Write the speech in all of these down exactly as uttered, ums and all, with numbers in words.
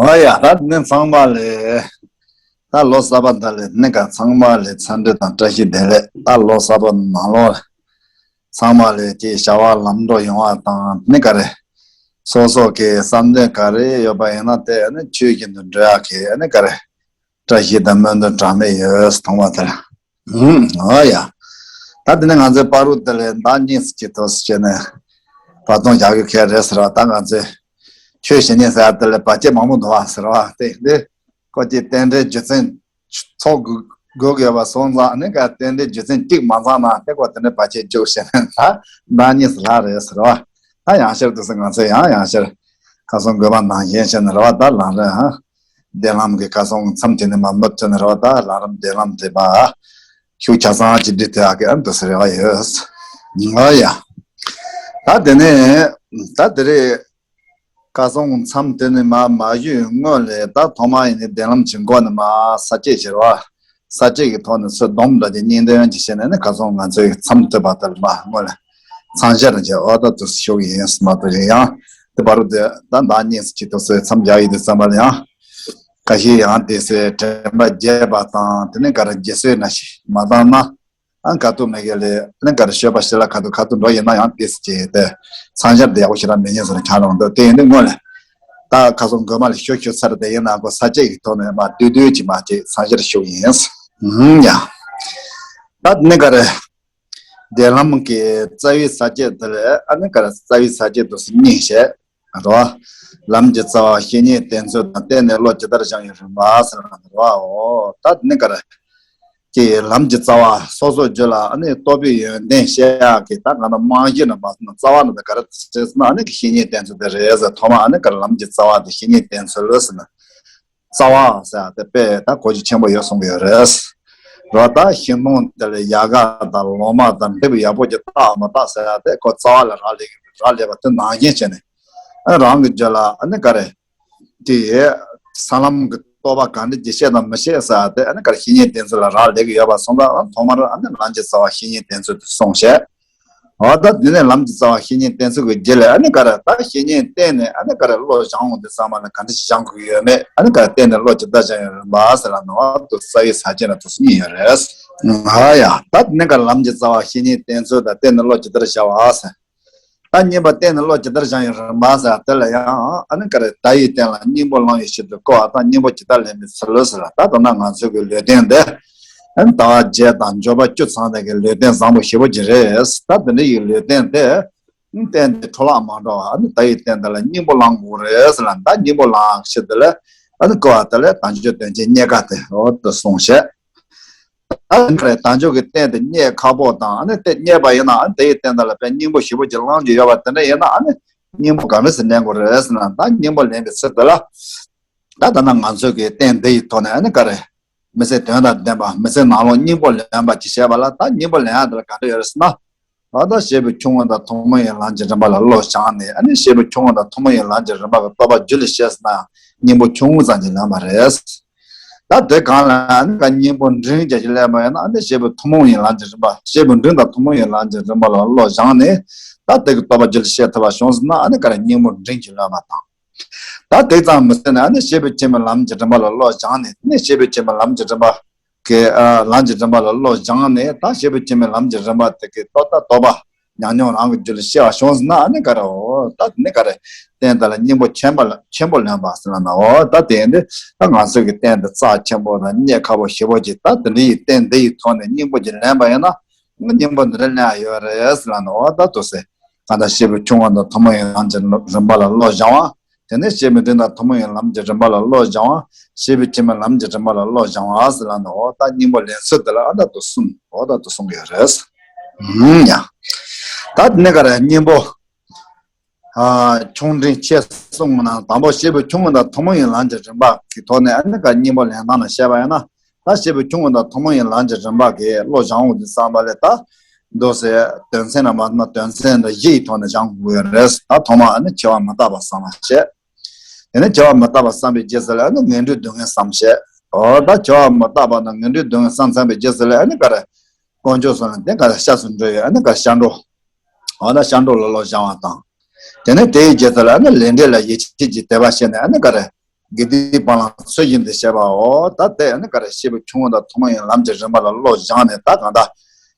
ཨོ་ཡ། ད་ནི་ཚང་མ་ལ་ད་ལོ་གསར་པ་འདི་ལ་ནི་ག་ཚང་མ་ལ་འཚམས་འདྲི་དང་བཀྲ་ཤིས་བདེ་ལེགས། ད་ལོ་གསར་པ་ནང་ལོགས་ཚང་མ་ལ་ཀྱི་བྱ་བ་ལམ་འགྲོ་ཡོང་བ་དང་ནི་ག་རེ། སོ་སོ་གི་བསམ་དོན་ག་རེ་ཡོད་པ་ཡིན་ན་དེ་ནི་ཆོས་བཞིན་དུ་འགྲུབ་ཡག་གི་ནི་ག་རེ། བཀྲ་ཤིས་དང་སྨོན་འདུན་གྲངས་མེད་ཡོད་ཐོག་མ་དེ་ལ། ཨུམ། ཨོ་ཡ། ད་དེ་ནས་ང་ཚོའི་བར་དུ་དེ་ལས་ཟླ་གཉིས་ཀྱི་ཐོག་སུ་བྱས་ནས་བར་སྟོང་བཞག་རྒྱུ་གལ་རེད་ཟེར་བ། ད་ང་ཚོས་ཆོས་བྱེད་ཉིན་ཟེར་དེ་ལས་བར་ཆད་མང་པོ་འདུག་བ་ཟེར་བ། དེ་དེ་ཁོ་ཀྱི་རྟེན་འབྲེལ་རྒྱུ་མཚན་ཚོགས་དགོས་དགོས་ཡོད་པ་སོང་ཙང་ནི་ག་རྟེན་འབྲེལ་རྒྱུ་མཚན་གཅིག་མ་ཚང་ན་དེ་ཁོ་དེ་ནས་བར་ཆད་བཅུག་བྱས་ནས་ད་ཟླ་གཉིས་ལྷག་རེད་ཟེར་བ། ད་ཡང་བསྐྱར་དུ་ང་ཚོས་ཡང་ཡང་བསྐྱར་ཁ་སང་དགོས་པ་ནང་བཞིན་བྱས་ནས་རེད་བ། ད་ལམ་རིམ་ཧ། བདེ་ལམ་གྱི་ཁ་སང་མཚམས་དེ་ནས་མ་མུ་མཐུད་ནས་རེད་བ། ད་ལམ་རིམ་བདེ་ལམ་དེ་མ་ཤུགས་ཆ་ཚང་ཅིག་འདི་དེ་ཨ་ཀི་ཨ་འདུག་ཟེར་བ་ཡོད། ཨོ་ཡ། ད་དེ་ནས་ད་དེ་རེད། ཁ་སང་མཚམས་དེ་ནས་མ་མ་ཞུས་སྔོན་ལ་ད་ཐོག་མ་ཡིན་ནི་བདེ་ལམ་གྱི་མགོ་ནས་མ་ས་བཅད་བྱེད་རེད་བ། ས་བཅད་ཀྱི་ཐོག་ནས་ཚུར་སྡོམ་འདྲ་ཅིག་སྙིང་དོན་ཅིག་བཤད་ནས་ནི་ཁ་སང་ང་ཚོའི་མཚམས་ཐུབ་པ་ལྟར་མ་སྔོན་ལ་མཚམས་སྦྱར་བྱས། འོ་ད་དུ་ཞུགས་ཡིན་མ་གཏོགས་ཡང་དེ་བར་དུ་ད་ཟླ་གཉིས་ཀྱི་ཐོག་སོའི་མཚམས་སྦྱར་ཡིན་དུས་ཙམ་པ་ལ་ཡང་ཁ་ཤས་ཡང་དེ་སོའི་དྲན་པ་བརྗེད་པ་དང་དེ་ནས་ག་རེ་བརྗེད་སྲོལ་ན་ཞིག་མ་བཏང་ན། ཨང་ཁ་ཐུག་མེད་མཁན་ལས་ཨ་ནི་ག་རེ་ཤོད་པ་ཞིག་ལ་ཁ་ཐུག་ཁ་ཐུག་འགྲོ་ཡིན་ན་ཡང་དེ་སུ་བྱས་ཏེ་མཚམས་སྦྱར་དེ་ཡག་པོ་ཞེ་དྲག་མེད་ཉེན་ཟེར་ཁྱང་རང་འདུག་དེ་ཡིན་དུས་སྔོན་ལ་ད་ཁ་སང་དགོན་པ་ལ་ཤོད་ཤོད་ཚར་དེ་ཡིན་ན་ཁོ་ས་བཅད་ཀྱི་ཐོག་ནས་མ་བསྡུས་བསྡུས་ཀྱིས་མ་བྱས་མཚམས་སྦྱར་ཞུགས་ཡིན། ཨུམ་ཡ། ད་ནི་ག་རེ། བདེ་ལམ་གྱི་རྩ་བའི་ས་བཅད་དེ་ལ་ཨ་ནི་ག་རེ་རྩ་བའི་ས་བཅད་དུ་སུ་གཉིས་བཤད། རོ། ལམ་གྱི་རྩ་བ་བཤེས་གཉེན་བསྟེན་ཚུལ་དང་བསྟེན་ནས་བློ་ཇི་ལྟར་སྦྱང་བའི་རིམ་པ་ཟེར་བ་རོ། ད་ནི་ག་རེ། ཀྱི་ལམ་གྱི་རྩ་བ་སོ་སོ་རྒྱུད་ལ་ཨ་ནི་རྟོགས་པའི་ཡོན་ཏན་བཤད་ཡག་གི་ད་ག་ན་རྨང་གཞི་ན་མ་སོང་ན་རྩ་བ་ན་ད་ག་རེ་ཟེར་ན་ཨ་ནི་གི་བཤེས་གཉེན་བསྟེན་ཚུལ་དེ་རེད་ཟེར། ཐོག་མ་ཨ་ནི་ག་རེ་ལམ་གྱི་རྩ་བ་དེ་བཤེས་གཉེན་བསྟེན་ཚུལ་ཟེར་ན། རྩ་བ་ཟེར་ཡག་དེ་དཔེ་ད་གོ་རྒྱུ་ཆེན་པོ་ཡོད་གསུང་གི་ཡོད་རེད། རོ། ད་ཤིང་སྡོང་དེ་ལ་ཡལ་ག་དང་ལོ་མ་དང་འབྲས་བུ་ཡག་པོ་ཅིག་བཏགས་མ་བཏགས་ཟེར་ཡག་དེ་ཁོ་རྩ་བ་ལ་རག་ལས་ཀྱི་རག་ལས་པ་དེ་ནང་བཞིན་བྱས་ནས་ཨ་རང་གི་རྒྱུད་ལ་ཨ་ནི་ག་རེ། དེ་ས་ལམ་གྱི་རྟོགས་པ་གང་འདྲ་ཅིག་བཤད་དང་མི་བཤད་ཟེར་ཡག་དེ་ཨ་ནི་ག་རེ་བཤེས་གཉེན་བསྟེན་ཚུལ་ལ་རག་ལས་ཀྱི་ཡོད་པ་སོང་ཙང་ཐོག་མར་ཨ་ནི་ལམ་གྱི་རྩ་བ་བཤེས་གཉེན་བསྟེན་ཚུལ་དེ་གསུངས་བཤད། འོ་ད་དེ་ནས་ལམ་གྱི་རྩ་བ་བཤེས་གཉེན་བསྟེན་ཚུལ་གྱི་རྗེས་ལ་ཨ་ནི་ག་རེ་ད་བཤེས་གཉེན་བསྟེན་ནས་ཨ་ནི་ག་རེ་བློ་སྦྱང་འོང་དུས་ཙམ་པ་ལ་ག་འདྲ་ཞིག་སྦྱང་དགོས་ཀྱི་ཡོད་མེད། ཨ་ནི་ག་རེ་བསྟེན་ནས་བློ་ཇི་ལྟར་སྦྱང་ཡོད་རེད་པ་ཟེར་ལ་ནོ། ཨ་དུ་རྩ་བའི་ས་བཅད་ལ་དུ་གཉིས་ཡོད་རེད། ཨ་ཡ། ད་དེ་ནས་ག་རེ་ལམ་གྱི་རྩ་བ་བཤེས་གཉེན་བསྟེན་ཚུལ་དང་བསྟེན་ནས་བློ་ཇི་ལྟར་སྦྱང་བ་ཟེར། ད་གཉིས་པ་བསྟེན་ནས་བློ་ཇི་ལྟར་སྦྱང་ཡོད་རེད་པ་ཟེར་དེ་ལ་ཡང་ཨ་ནི་ག་རེ་བརྡ་ཡི་སྟེང་ལ་སྙིང་པོ་བླང་བའི་ཕྱིར་དུ་བསྐོར་བ་དང་སྙིང་པོ་ཇི་ལྟར་ལེན་པའི་ཚུལ་ཟེར། ད་ད་ན་ང་ཚོ་གི་ལུས་རྟེན་འདི། ཨ་ནི་ཟླ་བ་བརྒྱད་དང་འབྱོར་པ་བཅུ་ཚང་བའི་གི་ལུས་རྟེན་བཟང་པོ་ཞེ་པོ་ཅིག་རེད། ད་དེ་འདྲ་ཡི་ལུས་རྟེན་དེ་བསྟན་ཏེ་འཕྲོ་བརླག་མ་འགྲོ་བ་ཨ་ནི་བརྡ་ཡི་སྟེང་དེ་ལ་སྙིང་པོ་བླང་དགོས་རེད་ཟེར་ལ། ད་སྙིང་པོ་བླང་ཕྱིར་དེ་ལ་ཨ་ནི་བསྐོར་བ་དེ་ལ་དལ་འབྱོར་དོན་ཆེན་རྙེད་དཀའ་སྟེ་འོ་དེ་གསུངས་བཤད། ད་དེ་འདྲ་དལ་འབྱོར་གྱི་རྟེན་དེ་རྙེད་ཁག་པོ་དང་ཨ་ནི་དེ་རྙེད་པ་ཡིན་ན་ཨ་ནི་བརྡ་ཡི་སྟེང་དེ་ལ་དཔེ་སྙིང་པོ་ཞེ་པོ་ཅིག་བླང་རྒྱུ་ཡོད་པ་དེ་འདྲ་ཡིན་ན་ཨ་ནི་སྙིང་པོ་ག་འདྲ་སེ་ལེན་དགོས་རེད་ཟེར་ན། ད་སྙིང་པོ་ལེན་པའི་ཚུལ་དེ་ལ། ད་ད་ན་ང་ཚོས་ཀྱི་རྟེན་འདི་ཡི་ཐོག་ནས་ཨ་ནི་ག་རེ། མི་ཚེ་དོན་དང་ལྡན་པ་མི་ཚེ་ནང་ལོགས་སྙིང་པོ་ལེན་པ་ཅིག་བྱས་པ་ལ་ད་སྙིང་པོ་ལེན་ཡག་དེ་ལ་ག་འདྲ་ཡོད་རེད་ཟེར་ན། ད་ལྟ་བྱས་པའི་ཆུང་ངུ་དང་ཐུན་མོང་བའི་ལམ་གྱི་རིམ་པ་ལ་བློ་སྦྱངས་ནས་ཨ་ནི་བྱས་པའི་ཆུང་ངུ་དང་ཐུན་མོང་བའི་ལམ་གྱི་རིམ་པ་གི་རྟོགས་པ་རྒྱུད་ལ་ཤེས་ཟེར་ན་ཡང་སྙིང་པོ་ཆུང་ངུ་ཙམ་ཅིག་ལེན་པ་རེད། ད་དེ་གང་ལ་ཨ་ནི་ག་སྙིང་པོ་འབྲིང་ཅིག་ལེན་པ་ཡིན་ན་ཨ་ནི་བྱས་པའི་ཐུན་མོང་བའི་ལམ་གྱི་རིམ་པ་བྱས་པའི་འབྲིང་དང་ཐུན་མོང་བའི་ལམ་གྱི་རིམ་པ་ལ་བློ་སྦྱངས་ནས་ད་དེ་གི་རྟོགས་པ་རྒྱུད་ལ་ཤེས་ཐུབ་པ་བྱུང་ཟེར་ན་ཨ་ནི་ག་རེ་སྙིང་པོ་འབྲིང་ཅིག་ལེན་པ་དང་། ད་དེ་ཙམ་མི་ཟད་ནས་ཨ་ནི་བྱས་པའི་ཆེན་པོའི་ལམ་གྱི་རིམ་པ་ལ་བློ་སྦྱངས་ནས་ནི་བྱས་པའི་ཆེན་པོའི་ལམ་གྱི་རིམ་པ་གི་ཨ་ལམ་གྱི་རིམ་པ་ལ་བློ་སྦྱངས་ནས་ད་བྱས་པའི་ཆེན་པོའི་ལམ་གྱི་རིམ་པ་དེ་གི་རྟོགས་ད་རྟོགས་པ་ཉམས་མྱོང་རང་གི་རྒྱུད་ལ་སྐྱེ་བ་བྱུང་ཟེར་ན་ཨ་ནི་ག་རེ་འོ་ད་དེ་ནི་ག་རེ་རྟེན་དེ་ལ་སྙིང་པོ་ཆེན་པོ་ལ་ཆེན་པོ་ལེན་པ་ཟེར་ན་ན་འོ་ད་དེ་ཡིན་དུས་ད་ང་ཚོ་གི་རྟེན་དེ་རྩ་ཆེན་པོ་དང་རྙེད་ཁག་པོ་ཞེ་པོ་ཅིག་ད་དེ་འདྲ་ཡི་རྟེན་འདི་ཡི་ཐོག་ནས་སྙིང་པོ་ཅིག་ལེན་པ་ཡིན་ན་སྙིང་པོ་འདི་འདྲ་ལེན་ཡ་ཡོད་རེད་ཟེར་ན་ན་འོ་ད་དུ་ཟེར། གང་ལྟར་བྱས་པའི་ཆུང་ངུ་དང་ཐུན་མོང་བའི་ལམ་གྱི་རིམ་པ་ལ་བློ་སྦྱང་བ། དེ་ནས་བྱས་པའི་འབྲིང་དང་ཐུན་མོང་བའི་ལམ་གྱི་རིམ་པ་ལ་བློ་སྦྱང་བ། བྱས་པའི་ཆེན་པོའི་ལམ་གྱི་རིམ་པ་ལ་བློ་སྦྱང་བ་ཟེར་ལ་ནི་འོ་ད་སྙིང་པོ་ལེན་ཚུལ་དེ་ལ་ཨ་ད་དུ་གསུམ་འོ་ད་དུ་གསུང་གི་ཡོད་རེད། ཧུམ་ཡ། ད་དེ་ནས་ག་རེ་སྙིང་པོ། ཨ་ཆུང་འབྲིང་ཆེ་གསུམ་ནང་དང་པོ་བྱས་པའི་ཆུང་ངུ་དང་ཐུན་མོང་བའི་ལམ་གྱི་རིམ་པ་གི་ཐོག་ནས་ཨ་ནི་ག་སྙིང་པོ་ལེན་སྟངས་ལ་བཤད་པ་ཡིན་ན། ད་བྱས་པའི་ཆུང་ངུ་དང་ཐུན་མོང་བའི་ལམ་གྱི་རིམ་པ་གི་བློ་སྦྱང་འོང་དུས་ཙམ་པ་ལས་ད། འདུག་སེ་དོན་ཚན་ན་མ་ན་དོན་ཚན་འདི་བཞི་ཡི་ཐོག་ནས་སྦྱང་དགོས་ཡོད་རེད། ད་ཐོག་མ་ཨ་ནི་འཆི་བ་མི་རྟག་པ་བསམ་པ་བྱས། དེ་ནས་འཆི་བ་མི་རྟག་པ་བསམ་པའི་རྗེས་སུ་ལ་ཨ་ནི་ངན་འགྲོའི་སྡུག་བསྔལ་བསམ་བྱས། འོ་ད་འཆི་བ་མི་རྟག་པ་དང་ངན་འགྲོའི་སྡུག་བསྔལ་བསམ་ཚར་བའི་རྗེས་སུ་ལ་ཨ་ནི་ག་རེ། དཀོན་མཆོག་གསུམ་ལ་དེ་ག་རེ་སྐྱབས་སུ་འགྲོ་ཡོད་ཨ་ནི་ག་རེ་སྐྱབས་འགྲོ། འོ་ད་སྐྱབས་འགྲོ་ལ་བློ་སྦྱང་བ་དང་། དེ་ནས་དེའི་རྗེས་སུ་ལ་ཨ་ནི་ལས་འབྲས་ལ་ཡིད་ཆེས་ཀྱི་དད་པ་བྱས་ནས་ཨ་ནི་ག་རེ། དགེ་སྡིག་སྤང་བླང་ཚུལ་བཞིན་དུ་བྱེད་པའོ། ད་དེ་ཨ་ནི་ག་རེ་སྐྱེས་བུ་ཆུང་ངུ་དང་ཐུན་མོང་བའི་ལམ་གྱི་རིམ་པ་ལ་བློ་སྦྱངས་ནས། ད་གང་ལྟར་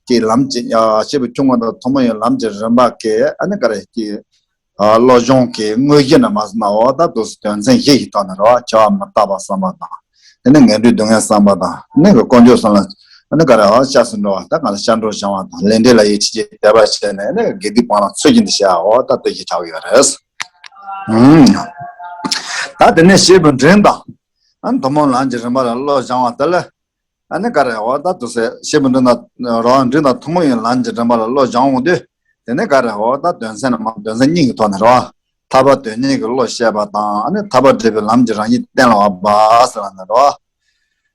གྱི་ལམ་གྱི་སྐྱེས་བུ་ཆུང་ངུ་དང་ཐུན་མོང་བའི་ལམ་གྱི་རིམ་པ་གི་ཨ་ནི་ག་རེ་གྱི་བློ་སྦྱོང་གི་དངོས་གཞི་ན་མ་སོང་ནའོ། ད་དུ་དོན་ཚན་བཞི་ཞིག་ཐོག་ནས་རེད་བ། སྐྱེ་བ་མི་རྟག་པ་བསམ་པ་དང་། དེ་ནས་ངན་འགྲོའི་སྡུག་བསྔལ་བསམ་པ་དང་། དེ་ནས་དཀོན་མཆོག་གསུམ་ལ་ཨ་ནི་ག་རེ་བ་སྐྱབས་སུ་འགྲོ་བ། ད་གང་ལ་སྐྱབས་འགྲོ་བྱ་བ་དང་། ལས་འབྲས་ལ་ཡིད་ཆེས་ཀྱི་དད་པ་བྱས་ནས་ཨ་ནི་དགེ་སྡིག་སྤང་བླང་ཚུལ་བཞིན་དུ་བྱའོ། ད་དེ་ཞིག་ཆགས་ཡོད་རེད། ཨུམ། ད་དེ་ནས་སྐྱེས་བུ་འབྲིང་དང་། ཨ་ནི་ཐུན་མོང་ལམ་གྱི་རིམ་པ་ལ་བློ་སྦྱང་བ་དེ་ལ། ཨ་ནི་ག་རེ་འོ་ད་དུ་ཟེར། སྐྱེས་བུ་འབྲིང་དང་རོ་འབྲིང་དང་ཐུན་མོང་བའི་ལམ་གྱི་རིམ་པ་ལ་བློ་སྦྱང་འོང་དུས། དེ་ནས་ག་རེ་འོ་ད་དོན་ཚན་ནི་མ་དོན་ཚན་གཉིས་ཀྱི་ཐོག་ནས་རོ། ཐར་པ་དོན་གཉེར་གྱི་བློ་བཤད་པ་དང་། ཨ་ནི་ཐར་པ་སྒྲུབ་པའི་ལམ་གྱི་རང་བཞིན་གཏན་ལ་དབབ་པ་ཟེར་བ་ནི་རོ།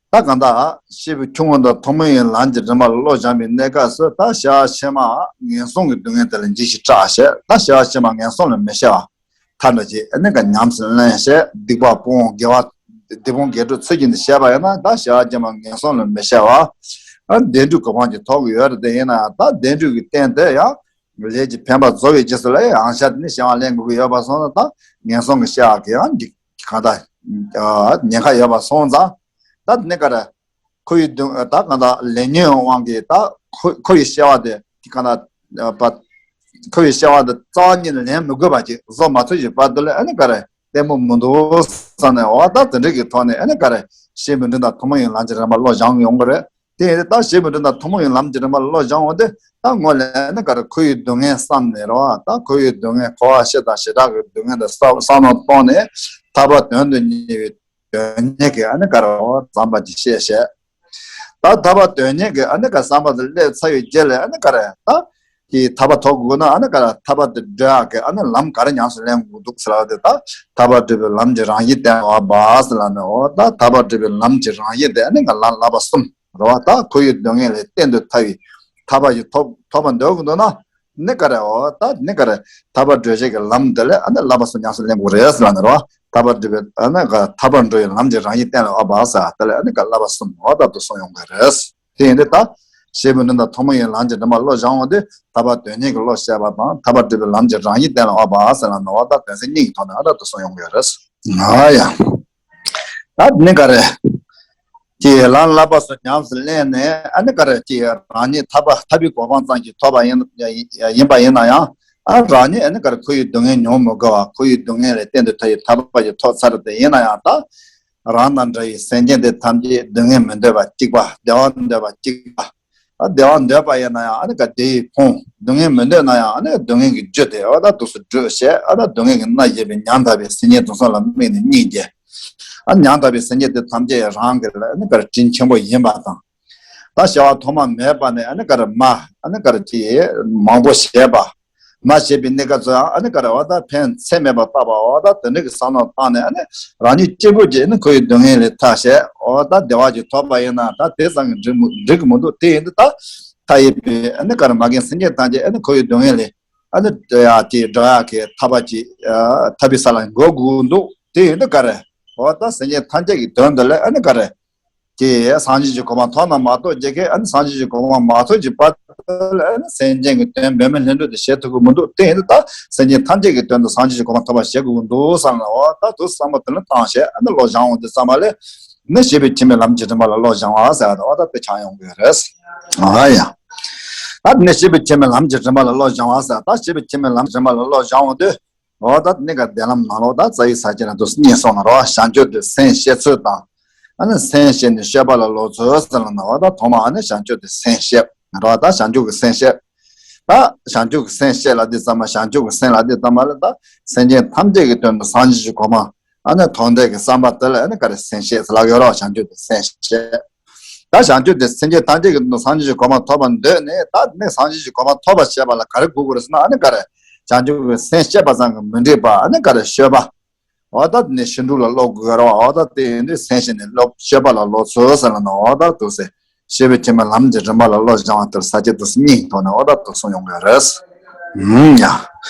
ད་གང་ལྟར་སྐྱེས་བུ་ཆུང་ངུ་དང་ཐུན་མོང་བའི་ལམ་གྱི་རིམ་པ་ལ་བློ་སྦྱངས་པའི་གནས་སྐབས་སུ། ད་སྐྱེ་བ་ཕྱི་མ་ངན་སོང་གི་སྡུག་བསྔལ་དེ་ལ་འཇིགས་ཤིང་སྐྲག་བྱས། ད་སྐྱེ་བ་ཕྱི་མ་ངན་སོང་ལ་མི་སྐྱེ་བ། ཐབས་འདྲ་ཅིག་ཨ་ནི་ག་ཉམས་སུ་ལེན་བྱས། སྡིག་པ་སྤོང་། དགེ་བ་སྡིག་སྤོང་དགེ་སྒྲུབ་ཚུལ་བཞིན་དུ་བྱས་པ་ཡིན་ན། ད་སྐྱེ་བ་ཕྱི་མ་ངན་སོང་ལ་མི་སྐྱེ་བ། ཨ་བདེ་འགྲོའི་གོ་འཕང་ཅིག་ཐོབ་ཀྱི་ཡོད་རེད། དེ་ཡིན་ན་ཡང་ད་བདེ་འགྲོའི་གི་རྟེན་དེ་ཡང་ལས་ཀྱི་འཕེན་པ་རྫོགས་པའི་རྗེས་སུ་ལ་ཡང་ཤ་དེ་ནི་སྐྱེ་བ་ལེན་དགོས་ཀྱི་ཡོད་པ་སོང་ཙང་། ད་ངན་སོང་གི་སྐྱེ་བ་གི་ཡང་འདི་གང་ལྟར་ཉེན་ཁ་ཡོད་པ་སོང་ཙང་། ད་དེ་ནི་ག་རེ། ཁོ་བོའི་སྡུག་ད་གང་ལྟར་ལས་ཉོན་དབང་གིས་ད་ཁོ་ཁོ་བོའི་སྐྱེ་བ་དེ་གང་ལྟར་པ། ཁོ་བོའི་སྐྱེ་བ་དེ་རྩ་བ་ཉིད་ནས་ལེན་མི་དགོས་པ་ཅིག་བཟོ་མ་ཐུབ་ཀྱི་བར་དུ་ལ་ཨ་ནི་ག་རེ་ལྟད་མོ་མི་འདུག་བསམ་ནས། འོ་ད་དེ་འདྲ་གི་ཐོག་ནས་ཨ་ནི་ག་རེ་སྐྱེས་བུ་འབྲིང་དང་ཐུན་མོང་བའི་ལམ་གྱི་རིམ་པ་བློ་སྦྱང་ཡོང་གི་རེད། དེ་ཡིན་དུས་ད་སྐྱེས་བུ་འབྲིང་དང་ཐུན་མོང་བའི་ལམ་གྱི་རིམ་པ་བློ་སྦྱང་འོང་དུས། ད་སྔོན་ལ་ཨ་ནི་ག་རེ་ཁོ་བོའི་སྡུག་བསྔལ་བསམ་ནས་རེད་བ། ད་ཁོ་བོའི་སྡུག་བསྔལ་འཁོར་བ་སྤྱི་དང་བྱེ་བྲག་གི་སྡུག་བསྔལ་དེ་བསམ་བློ་གཏོང་ནས། ཐར་པ་དོན་དུ་གཉེར་བའི་དོན་གཉེར་གྱི་ཨ་ནི་ག་རེ་འོ་བསམ་པ་ཅིག་བཤད་བྱས། ད་ཐར་པ་དོན་གཉེར་གྱི་ཨ་ནི་ག་བསམ་པ་དེ་སླེབས་ཚར་བའི་རྗེས་ལ་ཨ་ནི་ག་རེ་ད་ཀྱི་ཐར་པ་ཐོབ་དགོས་ན་ཨ་ནི་ག་རེ་ཐར་པ་དེ་སྒྲུབ་ཡག་གི་ཨ་ནི་ལམ་ག་རེ་ཉམས་སུ་ལེན་དགོས་འདུག་ཟེར་བ་དེ། ད་ཐར་པ་སྒྲུབ་པའི་ལམ་གྱི་རང་བཞིན་གཏན་ལ་དབབ་པ་ཟེར་ལབ་ནས། འོ་ད་ཐར་པ་སྒྲུབ་པའི་ལམ་གྱི་རང་བཞིན་དེ་ཨ་ནི་ག་ལམ་བསླབ་པ་གསུམ་རེད་བ། ད་ཁོ་བོའི་སྡུག་བསྔལ་ལས་གཏན་དུ་ཐར་བའི་ཐར་པ་ཞིག་ཐོབ་ཐོབ་པ་འདོད་དགོས་འདུག་ན། ནི་ག་རེ་འོ་ད་ནི་ག་རེ་ཐར་པ་སྒྲུབ་བྱེད་ཀྱི་ལམ་དེ་ལ་ཨ་ནི་བསླབ་པ་གསུམ་ཉམས་སུ་ལེན་དགོས་རེད་ཟེར་ལབ་ནས་རེད་བ། ཐར་པ་སྒྲུབ་པའི་ཨ་ནི་ག་ཐར་པར་འགྲོ་བའི་ལམ་གྱི་རང་བཞིན་གཏན་ལ་དབབ་པ་ཟེར་དེ་ལ་ཨ་ནི་ག་བསླབ་པ་གསུམ་འོ་ད་དུ་གསུངས་ཡོང་གི་རེད། དེ་ཡིན་དུས་ད་སྐྱེས་བུ་འབྲིང་དང་ཐུན་མོང་བའི་ལམ་གྱི་རིམ་པ་བློ་སྦྱང་འོང་དུས། ཐར་པ་དོན་གཉེར་གྱི་བློ་བཤད་པ་དང་། ཐར་པ་སྒྲུབ་པའི་ལམ་གྱི་རང་བཞིན་གཏན་ལ་དབབ་པ་ཟེར་ལབ་ནས། འོ་ད་དོན་ཚན་གཉིས་ཀྱི་ཐོག་ནས་ཨ་ད་དུ་གསུངས་ཡོང་གི་རེད། ཨ་ཡ། ད་ནི་ག་རེ། ཀྱི་ལམ་བསླབ་པ་སོགས་ཉམས་སུ་ལེན་ནས་ཨ་ནི་ག་རེ་ཀྱི་རང་ཉིད་ཐར་པ་ཐར་པའི་གོ་འཕང་ཙམ་ཞིག་ཐོབ་པ་ཡིན་ཡིན་པ་ཡིན་ན་ཡང་། ཨ་རང་ཉིད་ཨ་ནི་ག་རེ་ཁོ་བོའི་སྡུག་བསྔལ་མྱོང་མི་དགོས་པ། ཁོ་བོའི་སྡུག་བསྔལ་ལས་གཏན་དུ་ཐར་བའི་ཐར་པ་ཞིག་ཐོབ་ཚར་ཏེ་ཡིན་ན་ཡང་། ད་རང་དང་འདྲ་བའི་སེམས་ཅན་དེ་ཐམས་ཅད་སྡུག་བསྔལ་མི་འདོད་པ་གཅིག་པ། བདེ་བ་འདོད་པ་གཅིག་པ། ཨ་བདེ་བ་འདོད་པ་ཡིན་ན་ཡང་ཨ་ནི་ག་བདེ་བས་ཕོངས། སྡུག་བསྔལ་མི་འདོད་ན་ཡང་ཨ་ནི་སྡུག་བསྔལ་གྱི་རྒྱུ་དེ་འོ་ད་དུས་སུ་སྒྲུབ་བྱས། ཨ་ད་སྡུག་བསྔལ་གྱི་མནར་གཞོལ་བའི་ཉམ་ཐག་པའི་སེམས་ཅན་དེ་ཚོ་ལ་དམིགས་ནས་སྙིང་རྗེ། ཨ་ཉམ་ཐག་པའི་སེམས་ཅན་དེ་ཐམས་ཅད་རང་གི་ལ་ཨ་ནི་ག་རེ་དྲིན་ཆེན་པོ་ཡིན་པ་དང་། ད་སྐྱེ་བ་ཐོག་མ་མེད་པ་ནས་ཨ་ནི་ག་རེ་མ་ཨ་ནི་ག་རེ་ཅི་མང་པོ་བྱས་པ། མ་བྱས་པའི་གནས་སྐབས་སུ་ཡང་ཨ་ནི་ག་རེ་འོ་ད་ཕན་ཚེ་མེད་པར་བཏགས་པ། འོ་ད་དེ་འདྲ་གི་བསམ་བློ་བཏང་ནས་ཨ་ནི་རང་ཉིད་གཅིག་པུ་གྱིས་ཨ་ནི་ཁོ་བོའི་སྡུག་བསྔལ་ལས་ཐར་བྱས། འོ་ད་བདེ་བ་ཅིག་ཐོབ་པ་ཡིན་ན་ད་དེ་ཙམ་གྱིས་འགྲིག་མི་འགྲིག་གི་མི་འདུག་དེ་ཡིན་དུས་ད་མཐའ་ཡས་པའི་ཨ་ནི་ག་རེ་མ་རྒན་སེམས་ཅན་ཐམས་ཅད་ཨ་ནི་ཁོ་བོའི་སྡུག་བསྔལ་ལས་ཨ་ནི་ཡ་དེ་སྒྲོལ་ཡག་གི་ཐར་པ་ཅིག་ཐར་པའི་ས་ལ་འགོད་དགོས་འདུག་དེ་ཡིན་དུས་ག་རེ་འོ་ད་སེམས་ཅན་ཐམས་ཅད་ཀྱི་དོན་དུ་ལས་ཨ་ནི་ག་རེ། ཀྱི་སངས་རྒྱས་ཀྱི་གོ་འཕང་ཐོབ་ན་མ་གཏོགས། རྒྱལ་ཁའི་ཨ་ནི་སངས་རྒྱས་ཀྱི་གོ་འཕང་མ་ཐོབ་ཀྱི་བར་དུ་ལ་ཨ་ནི་སེམས་ཅན་གྱི་དོན་འབད་མེད་ལྷུན་གྲུབ་དེ་བྱེད་ཐུབ་ཀྱི་མི་འདུག་དེ་ཡིན་དུས་ད་སེམས་ཅན་ཐམས་ཅད་ཀྱི་དོན་དུ་སངས་རྒྱས་ཀྱི་གོ་འཕང་ཐོབ་པ་བྱེད་དགོས་ཀྱི་འདུག་བསམ་ལ། འོ་ད་དུ་བསམ་པ་དེ་ལ་བཏང་བྱས་ཨ་ནི་བློ་སྦྱང་འོང་དུས་ཙམ་པ་ལ་ནི་སྐྱེས་བུ་ཁྱིམ་པའི་ལམ་གྱི་རིམ་པ་ལ་བློ་སྦྱང་བ་ཟེར་བ་དང་འོ་ད་དེ་ཆགས་ཡོང་གི་རེད། ཨ་ཡ། ད་ནི་སྐྱེས་བུ་ཁྱིམ་པའི་ལམ་གྱི་རིམ་པ་ལ་བློ་སྦྱང་བ་ཟེར། ད་སྐྱེས་བུ་ཁྱིམ་པའི་ལམ་གྱི་རིམ་པ་ལ་བློ་སྦྱང་འོང་དུས། འོ་ད་གནས་སྐབས་བདེན་ལམ་ནང་ལོགས་ད་རྩ་བའི་ས་བཅད་ལ་དུ་གཉིས་སོང་ན་རོ། བྱང་ཆུབ་ཏུ་སེམས་བསྐྱེད་ཚུལ་དང་། ཨ་ནི་སེམས་བསྐྱེད་ནས་སྤྱོད་པ་ལ་སློབ་ཚུལ་ཟེར་ལ་ན། འོ་ད་ཐོག་མ་ཨ་ནི་བྱང་ཆུབ་ཏུ་སེམས་བསྐྱེད་རོ། ད་བྱང་ཆུབ་ཀྱི་སེམས་བསྐྱེད། ད་བྱང་ཆུབ་ཀྱི་སེམས་བསྐྱེད་ལ་དེ་ཙམ་མ་བྱང་ཆུབ་ཀྱི་སེམས་ལ་དེ་ཙམ་མ་ལ་ད་སེམས་ཅན་ཐམས་ཅད་ཀྱི་དོན་དུ་སངས་རྒྱས་ཀྱི་གོ་འཕང་ཨ་ནི་ཐོབ་འདོད་ཀྱི་བསམ་པ་དེ་ལ་ཨ་ནི་ག་རེ་སེམས་བསྐྱེད་ཟེར་ལབ་ཡོད་རོ། བྱང་ཆུབ་ཏུ་སེམས་བསྐྱེད། ད་བྱང་ཆུབ་ཏུ་སེམས་བསྐྱེད་ཐམས་ཅད་ཀྱི་དོན་དུ་སངས་རྒྱས་ཀྱི་གོ་འཕང་ཐོབ་པར་འདོད་ནས། ད་ནི་སངས་རྒྱས་ཀྱི་གོ་འཕང་ཐོབ་པར་བྱེད་པ་ལ་ག་རེ་དགོས་དགོས་རེད་ཟེར་ན། ཨ་ནི་ག་རེ་བྱང་ཆུབ་ཀྱི་སེམས་བསྐྱེད་པ་ཙམ་གྱིས་མི་འགྲིག་པ། ཨ་ནི་ག་རེ་སྤྱོད་པ། འོ་ད་ནི་ཕྱིན་དྲུག་ལ་སློབ་དགོས་རོ། འོ་ད་དེ་ཡིན་དུས་སེམས་བསྐྱེད་ནས་སློབ་སྤྱོད་པ་ལ་སློབ་ཚུལ་ཟེར་ལ་ན། འོ་ད་དུ་ཟེར་སྐྱེས་བུ་ཁྱིམ་པའི་ལམ་གྱི་རིམ་པ་ལ་བློ་སྦྱང་བ་དེར་ས་བཅད་དུ་གཉིས་ཐོག་ནས་འོ་ད་དུ་གསུངས་ཡོང་གི་རེད། ཨུམ་ཡ།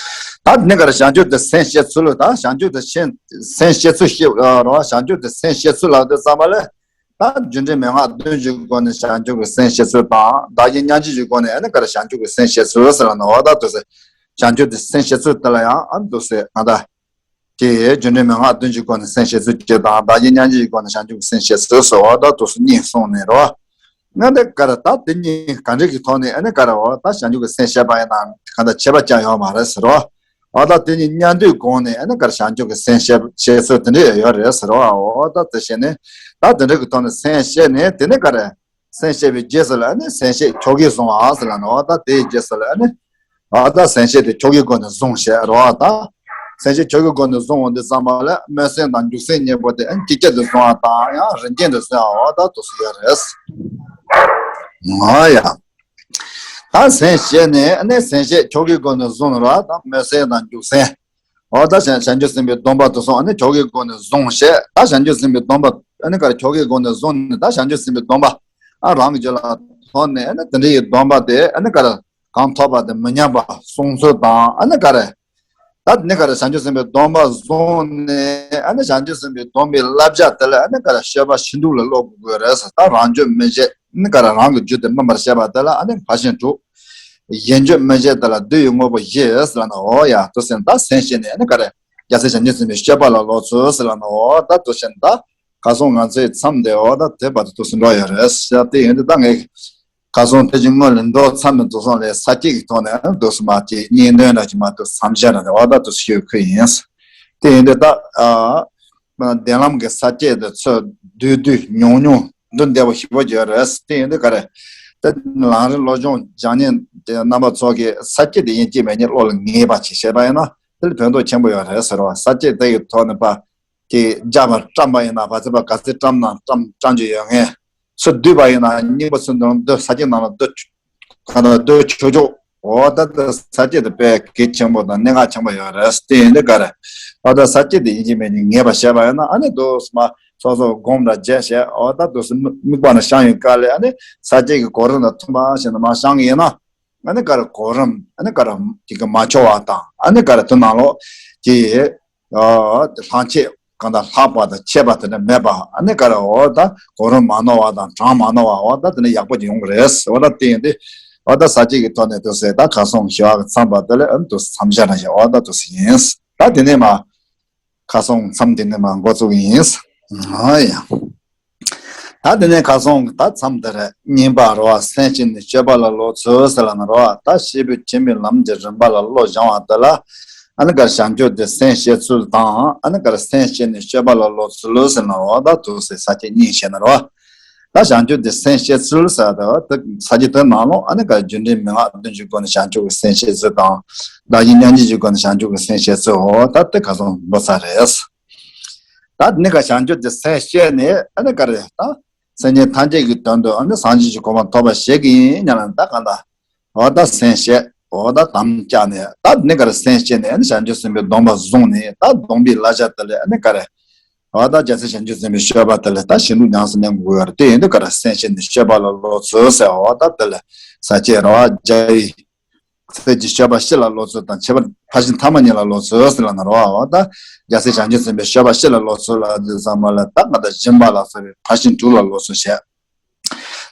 ད་ནི་ག་རེ་བྱང་ཆུབ་ཏུ་སེམས་བསྐྱེད་ཚུལ་ལ། ད་བྱང་ཆུབ་ཏུ་སེམས་བསྐྱེད་ཚུལ་ཤེས་རོ། བྱང་ཆུབ་ཏུ་སེམས་བསྐྱེད་ཚུལ་ལ་དེ་ཙམ་པ་ལས། ད་རྒྱུ་འབྲས་མན་ངག་བདུན་གྱི་སྒོ་ནས་བྱང་ཆུབ་ཀྱི་སེམས་བསྐྱེད་ཚུལ་དང་། བདག་གཞན་མཉམ་བརྗེ་གི་སྒོ་ནས་ཨ་ནི་ག་རེ་བྱང་ཆུབ་ཀྱི་སེམས་བསྐྱེད་ཚུལ་ཟེར་ལ་ན། འོ་ད་དུ་ཟེར་བྱང་ཆུབ་ཀྱི་སེམས་བསྐྱེད་ཚུལ་དེ་ལ་ཡང་ཨ་ནི་དུ་ཟེར་གང་ལྟར་ ཀྱི་རྒྱུ་འབྲས་མན་ངག་བདུན་གྱི་སྒོ་ནས་སེམས་བསྐྱེད་ཚུལ་གཅིག་དང་། བདག་གཞན་མཉམ་བརྗེའི་སྒོ་ནས་བྱང་ཆུབ་ཀྱི་སེམས་བསྐྱེད་ཚུལ་སོགས་འོ་ད་དུ་སུ་གཉིས་གསུངས་ནས་རོ། ང་འདི་ག་རེ་ད་དེ་གཉིས་ག་འདྲ་གི་ཐོག་ནས་ཨ་ནི་ག་རེ་འོ་ད་བྱང་ཆུབ་ཀྱི་སེམས་བསྐྱེད་པ་ཡིན་ན་གང་ལྟར་ཁྱད་པར་ཅང་ཡོད་མ་རེད་ཟེར་རོ། འོ་ད་དེ་གཉིས་མཉམ་དུའི་སྒོ་ནས་ཨ་ནི་ག་རེ་བྱང་ཆུབ་ཀྱི་སེམས་བསྐྱེད་བྱེད་ཚུལ་དེ་འདྲ་ཡོད་རེད་ཟེར་རོ། འོ་ད་དེ་བྱས་ནས་ད་དེ་འདྲ་གི་ཐོག་ནས་སེམས་བསྐྱེད་ནས་དེ་ནས་ག་རེ། སེམས་བསྐྱེད་པའི་རྗེས་སུ་ལ་ཨ་ནི་སེམས་བསྐྱེད་ཁྱོ་གས་བཟུང་བ་ཟེར་ལ་ནི་འོ་ད་དེའི་རྗེས་སུ་ལ་ཨ་ནི། འོ་ད་སེམས་བསྐྱེད་དེ་ཁྱོ་གའི་སྒོ་ནས་བཟུང་བྱས་རོ། ད་སེམས་བསྐྱེད་ཁྱོ་གའི་སྒོ་ནས་བཟུང་བ་འདི་ཙམ་པ་ལ་སྨོན་སེམས་དང་འཇུག་སེམས་གཉིས་པོ་དེ་ཨ་ནི་ཅིག་ཅར་དུ་བཟུང་བ་དང་ཡང་རིམ་གྱིས་དུ་བཟུང་བ་འོ་ད་དུ་སུ་ཡོད་རེད། ང་ཡ། ད་སེམས་བསྐྱེད་ནས་ཨ་ནི་སེམས་བསྐྱེད་ཁྱོ་གའི་སྒོ་ནས་བཟུང་རོ། ད་སྨོན་སེམས་དང་འཇུག་སེམས། འོ་ད་བྱང་བྱང་ཆུབ་སེམས་དཔའི་སྡོམ་པ་དུ་སོང་ཨ་ནི་ཁྱོ་གའི་སྒོ་ནས་བཟུང་བྱས། ད་བྱང་ཆུབ་སེམས་དཔའི་སྡོམ་པ་ཨ་ནི་ག་རེ་ཁྱོ་གའི་སྒོ་ནས་བཟུང་ནས་ད་བྱང་ཆུབ་སེམས་དཔའི་སྡོམ་པ་ཨ་རང་གི་རྒྱུད་ལ་ཐོབ་ནས་ཨ་ནི་དེ་འདྲ་ཡི་སྡོམ་པ་དེ་ཨ་ནི་ག་རེ་གང་ཐོབ་པ་དེ་མི་ཉམས་པ་སྲུང་ཚུལ་དང་ཨ་ནི་ག་རེ། ད་དེ་ནས་ག་རེ་བྱང་ཆུབ་སེམས་དཔའི་སྡོམ་པ་བཟུང་ནས་ཨ་ནི་བྱང་ཆུབ་སེམས་དཔའི་སྡོམ་པའི་བསླབ་བྱ་དེ་ལ་ཨ་ནི་ག་རེ་སྤྱོད་པ་ཤིན་ཏུ་ལ་སློབ་དགོས་རེད་ཟེར། ད་རང་རྒྱུད་སྨིན་བྱེད་ཨ་ནི་ག་རེ་རང་གི་རྒྱུད་དེ་སྨིན་པར་བྱེད་པ་དེ་ལ་ཨ་ནི་ཕར་ཕྱིན་དྲུག་གཞན་རྒྱུད་སྨིན་བྱེད་དེ་ལ་བསྡུ་བའི་དངོས་པོ་བཞི་ཟེར་ལ་ནི་འོ་ཡ་དུ་ཟེར་ད་སེམས་བསྐྱེད་ནས་ཨ་ནི་ག་རེ་རྒྱལ་སྲས་བྱང་ཆུབ་སེམས་དཔའི་སྤྱོད་པ་ལ་སློབ་ཚུལ་ཟེར་ལ་ནི་འོ་ད་དུ་ཟེར་ད་ག་སོང་ང་ཚོའི་མཚམས་དེ་འོ་ད་དེ་བར་དུ་དུ་ཟེར་འགྲོ་ཡོད་རེད་ཟེར་དེ་ཡིན་དུས་ད་ངས། ཁ་སང་དེ་ཅིག་སྔོན་ལ་འགྲོ་མཚམས་ནས་འདུག་སོང་ལས་ས་སྐྱེས་ཀྱི་ཐོག་ནས་འདུག་སོང་མ་སྐྱེས་གཉིས་འདོན་འདྲ་ཅིག་མ་གཏོགས་མཚམས་བཞག་ར་འོ་ད་དུ་ཤོད་ཁུལ་ཡིན། དེ་ཡིན་དུས་ད་ཨ་གདན་ལམ་གྱི་ས་སྐྱེས་དེ་ཚོ་བསྡུས་བསྡུས་ཉུང་ཉུང་འདུ་བདེ་བོ་ཞིག་པོ་ཡོད་རེད། དེ་ཡིན་དུས་ག་རེ་ད་ལམ་རིམ་བློ་སྦྱོང་སྦྱང་ཉན་དེ་རྣམ་པ་ཚོ་གི་ས་སྐྱེས་དེ་ཡིན་གཅིག་མིན་གཉིས་བློ་ལ་ངེས་པ་ཅིག་བྱས་པ་ཡིན་ན་དེ་ལ་ཕན་ཐོགས་ཆེན་པོ་ཡོད་རེད་ཟེར་བ། ས་སྐྱེས་དེ་ཡི་ཐོག་ནས་ཕ། དེ་རྒྱབ་པ་བཀྲམ་པ་ཡིན་ན་བ་ཚེ་བ་ག་ཚེ་བཀྲམ་ན་བཀྲམ་བཀྲམ་རྒྱུ་ཡོད་ངེས། ཚུར་བསྡུས་པ་ཡིན་ན་སྙིང་པོ་ཚུར་འདོན་བསྡུ་ས་སྐྱེས་ནང་ལ་བསྡུ་ག་ད་བསྡུ་ཆོག་ཆོག་འོ་ད་ད་ས་སྐྱེས་དེ་དཔེ་གལ་ཆེན་པོ་དང་གནད་འགག་ཆེན་པོ་ཡོད་རེད། དེ་ཡིན་དུས་ག་རེ་འོ་ད་ས་སྐྱེས་དེ་ཡིན་གཅིག་མིན་གཉིས་ངེས་པ་བྱས་པ་ཡིན་ན་ཨ་ནི་དུ་མ་སོ་སོ་སྒོམ་ར་བྱས་བྱས་འོ་ད་དུ་དམིགས་པ་ནི་བཤང་ཡོད་ག་ལས་ཨ་ནི་ས་སྐྱེས་ཀྱི་གོ་རིམ་དང་མཐུན་པ་བྱས་ནས་མ་བཤང་གི་ཡིན་ན། ཨ་ནི་ག་རེ་གོ་རིམ་ཨ་ནི་ག་རེ་དེ་ག་མ་འཆོལ་བ་དང་ཨ་ནི་ག་རེ་དུ་ནང་ལོགས་ཀྱི་ལྷག་ཆད་གང་དང་ལྷག་པ་དང་ཆད་པ་དེ་འདྲ་མེད་པ་ཨ་ནི་ག་རེ་འོ་ད་གོ་རིམ་མ་ནོར་བ་དང་གྲངས་མ་ནོར་བ་འོ་ད་དེ་འདྲ་ཡག་པོ་ཅིག་ཡོང་གི་རེད། འོ་ད་དེ་ཡིན་དུས་འོ་ད་ས་སྐྱེས་ཀྱི་ཐོག་ནས་དུ་ཟེར་ད་ཁ་སང་ཞི་བ་གི་མཚམས་པ་དེ་ལ་ཨ་ནི་དུ་མཚམས་བཞག་ན་ཞེས་འོ་ད་དུ་ཟེར་ཡིན། ད་དེ་ནས་མ། ཁ་སང་མཚམས་དེ་ནས་མ་འགོ་བཙུགས་ཡིན། ཨ་ཡ། ད་དེ་ནས་ཁ་སང་ད་མཚམས་དེར་གཉིས་པ་རོ་བ་སེམས་བསྐྱེད་ནས་སྤྱོད་པ་ལ་སློབ་ཚུལ་ཟེར་ལ་ན་རོ་བ་ད་སྐྱེས་བུ་འཆི་མེད་ལམ་གྱི་རིམ་པ་ལ་བློ་སྦྱང་བ་དེ་ལ་ཨ་ནི་གར་བྱང་ཆུབ་དེ་སེམས་བསྐྱེད་ཚུལ་དང་ཨ་ནི་གར་སེམས་བསྐྱེད་ནས་སྤྱོད་པ་ལ་སློབ་ཚུལ་ཟེར་ན་རོ་བ་ད་དུ་སེ་ས་སྐྱེས་གཉིས་བཤད་ན་རོ་བ། ད་བྱང་ཆུབ་དེ་སེམས་བསྐྱེད་ཚུལ་ཟེར་ཏེ་ས་སྐྱེས་དེ་ནང་ལོགས་ཨ་ནི་ག་རྒྱུ་འབྲས་མན་ངག་བདུན་གྱི་སྒོ་ནས་བྱང་ཆུབ་ཀྱི་སེམས་བསྐྱེད་ཚུལ་དང་། བདག་གཞན་མཉམ་བརྗེའི་སྒོ་ནས་བྱང་ཆུབ་ཀྱི་སེམས་བསྐྱེད་ཚུལ་འོ་ད་དེ་ག་ཚོད་འབུལ་ཚར་རེད། ད་དེ་ནི་ག་བྱང་ཆུབ་དེ་སེམས་བསྐྱེད་ནས་ཨ་ནི་ག་རེ་ད་སེམས་ཅན་ཐམས་ཅད་ཀྱི་དོན་དུ་ཨ་ནི་སངས་རྒྱས་ཀྱི་གོ་འཕང་ཐོབ་པ་ཞིག་ཡིན་སྙམ་ན་ད་ག་ད། འོ་ད་སེམས་བསྐྱེད། འོ་ད་དམ་བཅའ་ནས་ད་ནི་ག་རེ་སེམས་བསྐྱེད་ནས་ནི་བྱང་ཆུབ་སེམས་དཔའི་སྡོམ་པ་བཟུང་ནས་ད་སྡོམ་པའི་བསླབ་བྱ་དེ་ལས་ནི་ག་རེ། འོ་ད་རྒྱལ་སྲས་བྱང་ཆུབ་སེམས་དཔའི་སྤྱོད་པ་དེ་ལས་ད་ཞི་ལུགས་ཉམས་སུ་ལེན་དགོས་ཡོད་རེད། དེ་ཡིན་དུས་ག་རེ་སེམས་བསྐྱེད་ནས་སྤྱོད་པ་ལ་སློབ་ཚུལ་ཟེར་འོ་ད་དེ་ལས་ས་སྐྱེས་ར་བ་རྒྱལ་བའི་སྲས་ཀྱི་སྤྱོད་པ་སྤྱི་ལ་སློབ་ཚུལ་དང་ཁྱད་པར་ཕར་ཕྱིན་ཐ་མ་གཉིས་ལ་སློབ་ཚུལ་ཟེར་ལ་ན་ར་བ་འོ་ད་རྒྱལ་སྲས་བྱང་ཆུབ་སེམས་དཔའི་སྤྱོད་པ་སྤྱི་ལ་སློབ་ཚུལ་ལ་དེ་ཚང་མ་ལ་ད་ང་ད་སྦྱིན་པ་ལ་སོགས་པའི་ཕར་ཕྱིན་དྲུག་ལ་སློབ་ཚུལ་བྱས།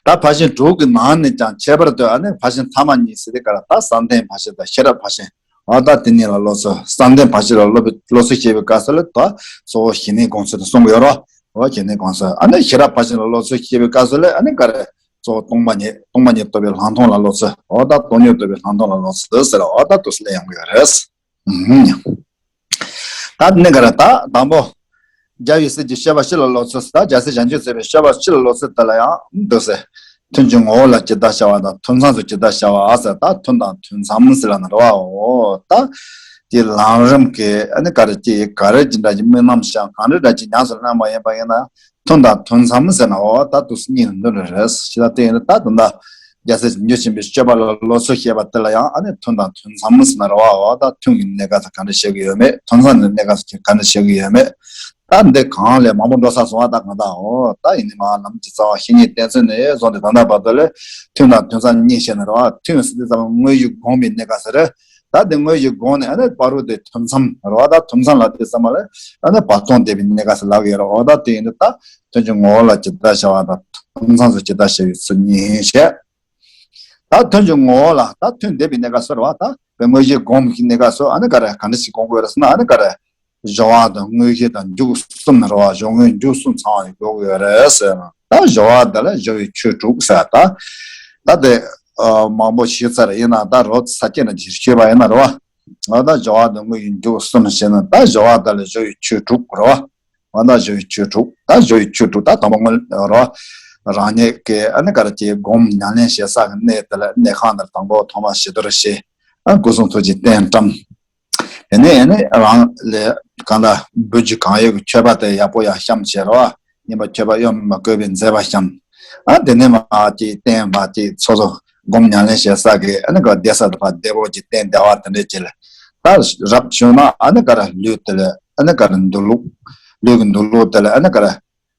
ད་ཕར་ཕྱིན་དྲུག་གི་ནང་ནས་ཀྱང་ཁྱད་པར་དུ་ཨ་ནི་ཕར་ཕྱིན་ཐ་མ་གཉིས་ཟེར་ཏེ་ག་ལ་ད་བསམ་གཏན་ཕར་ཕྱིན་དང་ཤེས་རབ་ཕར་ཕྱིན་འོ་ད་དེ་གཉིས་ལ་སློབ་ཚུལ། བསམ་གཏན་ཕར་ཕྱིན་ལ་སློབ་སློབ་ཚུལ་བཤད་པའི་སྐབས་སུ་ལ་ད་གཙོ་བོ་ཞི་གནས་དགོངས་ཚུལ་དུ་གསུང་གི་ཡོད་རོ། འོ་ཞི་གནས་དགོངས་ཚུལ་ཨ་ནི་ཤེས་རབ་ཕར་ཕྱིན་ལ་སློབ་ཚུལ་བཤད་པའི་སྐབས་སུ་ལ་ཨ་ནི་ག་རེ་གཙོ་བོ་སྟོང་པ་ཉིད་སྟོང་པ་ཉིད་རྟོགས་པའི་ལྷག་མཐོང་ལ་སློབ་ཚུལ་འོ་ད་སྟོང་ཉིད་རྟོགས་པའི་ལྷག་མཐོང་ལ་སློབ་ཚུལ་ཟེར་འོ་ད་དུ་སླེབས་ཡོང་གི་ཡོད་རེད། ད་དེ་ནས་ག་རེ་ད་དང་པོ། རྒྱལ་བའི་སྲས་ཀྱི་སྤྱོད་པ་སྤྱི་ལ་སློབ་ཚུལ་ཟེར་ད་རྒྱལ་སྲས་བྱང་ཆུབ་སེམས་དཔའི་སྤྱོད་པ་སྤྱི་ལ་སློབ་ཚུལ་དེ་ལ་ཡང་འདུག་ཟེར། ཐུན་གྱི་ངོ་བོ་ལ་ཇི་ལྟར་བྱ་བ་དང་ཐུན་མཚམས་སུ་ཇི་ལྟར་བྱ་བ་ཟེར་ད་ཐུན་དང་ཐུན་མཚམས་ཟེར་ལ་ན་རོ་བའོ་ད། དེ་ལམ་རིམ་གྱི་ཨ་ནི་ག་རེ་ཅི་ག་རེ་ཅི་འདྲ་ཅི་དམིགས་རྣམ་བྱང་གང་རེ་འདྲ་ཅི་ཉམས་སུ་བླངས་པ་ཡིན་པ་ཡིན་ན། ཐུན་དང་ཐུན་མཚམས་ཟེར་ན་འོ་ད་དུས་སུ་གཉིས་ལ་འདུ་རེ་རེད་ཞེས་ད་དེ་ཡིན་ད་ད་དུང་ད་རྒྱལ་སྲས་ཀྱི་མྱུར་ཕྱིན་པའི་སྤྱོད་པ་ལ་སློབ་ཚུལ་བཤད་པ་དེ་ལ་ཡང་ཨ་ནི་ཐུན་དང་ཐུན་མཚམས་ཟེར་ན་རེད་བ། འོ་ད་ཐུན་གྱི་གནས་སྐབས་སུ་ག་འདྲ་བྱེད་ཀྱི་ཡོད་མེད་ཐུན་མཚམས་ཀྱི་གནས་སྐབས་སུ་ག་འདྲ་བྱེད་ཀྱི་ཡོད་མེད་ད་འདི་གང་ལས་མང་པོ་འགྲོ་ས་སོང་བ་ད་གང་ད་འོ་ད་ཡིན་ནི་མ་ལམ་གྱི་རྩ་བ་བཤེས་གཉེན་བསྟེན་ཚུལ་ནས་བཟུང་སྟེ་ད་ལྟ་བར་དུ་ལས་ཐུན་དང་ཐུན་མཚམས་གཉིས་བཤད་ན་རེད་བ། ཐུན་ཟེར་དུས་ཙམ་དངོས་གཞི་སྒོམ་པའི་གནས་སྐབས་སུ་རེད། ད་དེ་དངོས་གཞི་སྒོམ་ནས་ཨ་ནི་བར་དུ་དེ་ཐུན་མཚམས་རེད་བ། ད་ཐུན་མཚམས་ལ་དེ་ཙམ་པ་ལ་ཨ་ནི་བར་སྟོང་བསྡད་པའི་གནས་སྐབས་སུ་ལབ་ཡོད་རེད། འོ་ད་དེ་ཡིན་དུས་ད་ཐུན་གྱི་ངོ་བོ་ལ་ཇི་ལྟར་བྱ་བ་དང་ཐུན་མཚམས་སུ་ཇི་ལྟར་བྱ་བའི་ཚུལ་གཉིས་བཤད། ད་ཐུན་གྱི་ངོ་བོ་ལ་ད་ཐུན་བསྡད་པའི་གནས་སྐབས་སུ་རེད་བ། ད་དེ་དངོས་གཞི་སྒོམ་གྱི་གནས་སྐབས་སུ་ཨ་ནི་ག་རེ་ག་འདྲ་ཞིག་སྒོམ་དགོས་རེད་ཟེར་ན་ཨ་ནི་ག་རེ་ སྦྱོར་བ་དང་དངོས་གཞི་དང་འཇུག་གསུམ་རེད་བ། སྦྱོར་དངོས་འཇུག་གསུམ་ཚང་བ་ཞིག་དགོས་ཀྱི་ཡོད་རེད་ཟེར་ན། ད་སྦྱོར་བ་དེ་ལ་སྦྱོར་བའི་ཆོས་དྲུག་ཟེར། ད་ད་དེ་མང་པོ་ཞིག་ཚར་ཡིན་ན། ད་རོ་ས་སྐྱེས་ན་ཅིག་ཤོད་པ་ཡིན་ན་རེད་བ། ད་སྦྱོར་བ་དང་དངོས་གཞི་འཇུག་གསུམ་བྱས་ན། ད་སྦྱོར་བ་དེ་ལ་སྦྱོར་བའི་ཆོས་དྲུག་རེད་བ། འོ་ད་སྦྱོར་བའི་ཆོས་དྲུག་ད་སྦྱོར་བའི་ཆོས་དྲུག་ད་དང་པོ་སྔོན་རོ། རང་ཉིད་ཀྱི་ཨ་ནི་ག་རེ་ཀྱི་སྒོམ་ཉམས་ལེན་བྱེད་ས་གི་གནས་དེ་ལ། གནས་ཁང་དེར་དང་པོ་ཐོག་མ་བྱི་དོར་བྱས། ཨ་སྐུ་གསུང་ཐུགས་ཀྱི་རྟེན་བཀྲམ། དེ་ནས་ཨ་ནི་རང་ལས་གང་ལ་འབུལ་རྒྱུ་གང་ཡོད་ཀྱི་མཆོད་པ་དེ་ཡག་པོ་ཡང་བཤམས་བྱས་རོ། སྙིམ་པ་མཆོད་པ་གཡོ་མེད་པ་བཀོད་པའི་མཛེས་པ་བཤམས། ཨ་དེ་ནས་མ་ཅིག་རྟེན་མ་ཅིག་ཚོགས་གཙོ་སྒོམ་ཉམས་ལེན་བྱེད་ས་གི་ཨ་ནི་ག་བསྡད་ས་དེ་ཕར་བདེ་པོ་ཅིག་རྟེན་བདེ་བ་དེ་འདྲས་ཅིག་ལ། ད་རབ་བྱུང་ན་ཨ་ནི་ག་རེ་ལུས་དེ་ལ་ཨ་ནི་ག་རེ་འདུག་ལུགས། ལུས་ཀྱི་འདུག་ལུགས་དེ་ལ་ཨ་ནི་ག་རེ།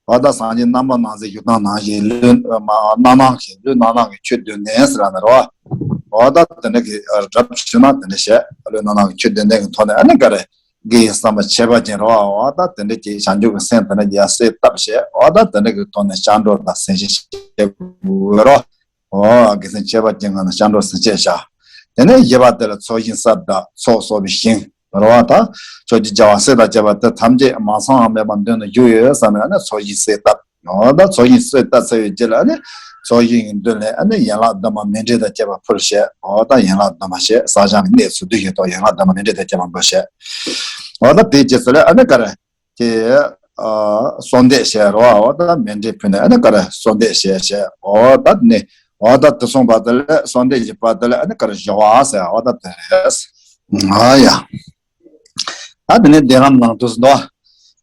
འོ་ད་སངས་རྒྱས་རྣམ་པར་སྣང་མཛད་བཞུགས་སྟངས་ནང་བཞིན། ལུས་རྣམ་སྣང་གི་ལུས་རྣམ་སྣང་གི་ཆོས་བདུན་ལྡན་ཟེར་ལབ་ནི་རེད་བ། འོ་ད་དེ་འདྲ་གི་རབ་བྱུང་ན་དེ་འདྲ་བྱས། ལུས་རྣམ་སྣང་གི་ཆོས་བདུན་ལྡན་གྱི་ཐོག་ནས་ཨ་ནི་ག་རེ་དགེ་བའི་བསམ་པ་ཁྱད་པར་ཅན་རེད་བ། འོ་ད་དེ་འདྲ་གྱི་བྱང་ཆུབ་ཀྱི་སེམས་དེ་འདྲ་ཡར་གསལ་བཏབ་བྱས། འོ་ད་དེ་འདྲ་གི་ཐོག་ནས་སྐྱབས་འགྲོ་དང་སེམས་བསྐྱེད་བྱེད་དགོས་རོ། འོ་དགེ་སེམས་ཁྱད་པར་ཅན་ངང་ནས་སྐྱབས་འགྲོ་སེམས་བསྐྱེད་བྱ། དེ་ནས་བཞི་པ་དེ་ལ་ཚོགས་ཞིང་གསལ་བཏབ། ཚོགས་གསོག་པའི་ཞིང་རེད་བ། ད་ཕྱོགས་བཅུའི་རྒྱལ་བ་སྲས་དང་བཅས་པ་དེ་ཐམས་ཅད་མ་ཚང་བ་མེད་པར་མདུན་དུ་བཞུགས་ཡོད་བསམ་ནས་ཨ་ནི་ཚོགས་ཞིང་གསལ་བཏབ། འོ་ད་ཚོགས་ཞིང་གསལ་བཏབ་ཚར་བའི་རྗེས་ལ་ཨ་ནི་ཚོགས་ཞིང་གི་མདུན་ལ་ཨ་ནི་ཡན་ལག་བདུན་པ་མཎྜལ་དང་བཅས་པ་ཕུལ་བྱས། འོ་ད་ཡན་ལག་བདུན་པ་བྱས། བསགས་སྦྱང་གི་གནས་ཚུལ་བསྡུས་ཤིག་ཐོག་ཡན་ལག་བདུན་པ་མཎྜལ་དང་བཅས་པ་འབུལ་བྱས། འོ་ད་དེའི་རྗེས་སུ་ལ་ཨ་ནི་ག་རེ། ཀྱི་ཨ་གསོལ་འདེབས་བྱས་རོ། འོ་ད་མཎྜལ་ཕུལ་ནས་ཨ་ནི་ག་རེ་གསོལ་འདེབས་བྱས་བྱས། འོ་ད་ནི་འོ་ད་དེ་སོང་བར་དུ་ལ་གསོལ་འདེབས་ཀྱི་བར་དུ་ལ་ཨ་ནི་ག་རེ་སྦྱོར་བ་ཟེར། འོ་ད་དེ་རེད། ཨ་ཡ། ད་དེ་ནས་བདེན་ལམ་ནང་དུ་འདུག།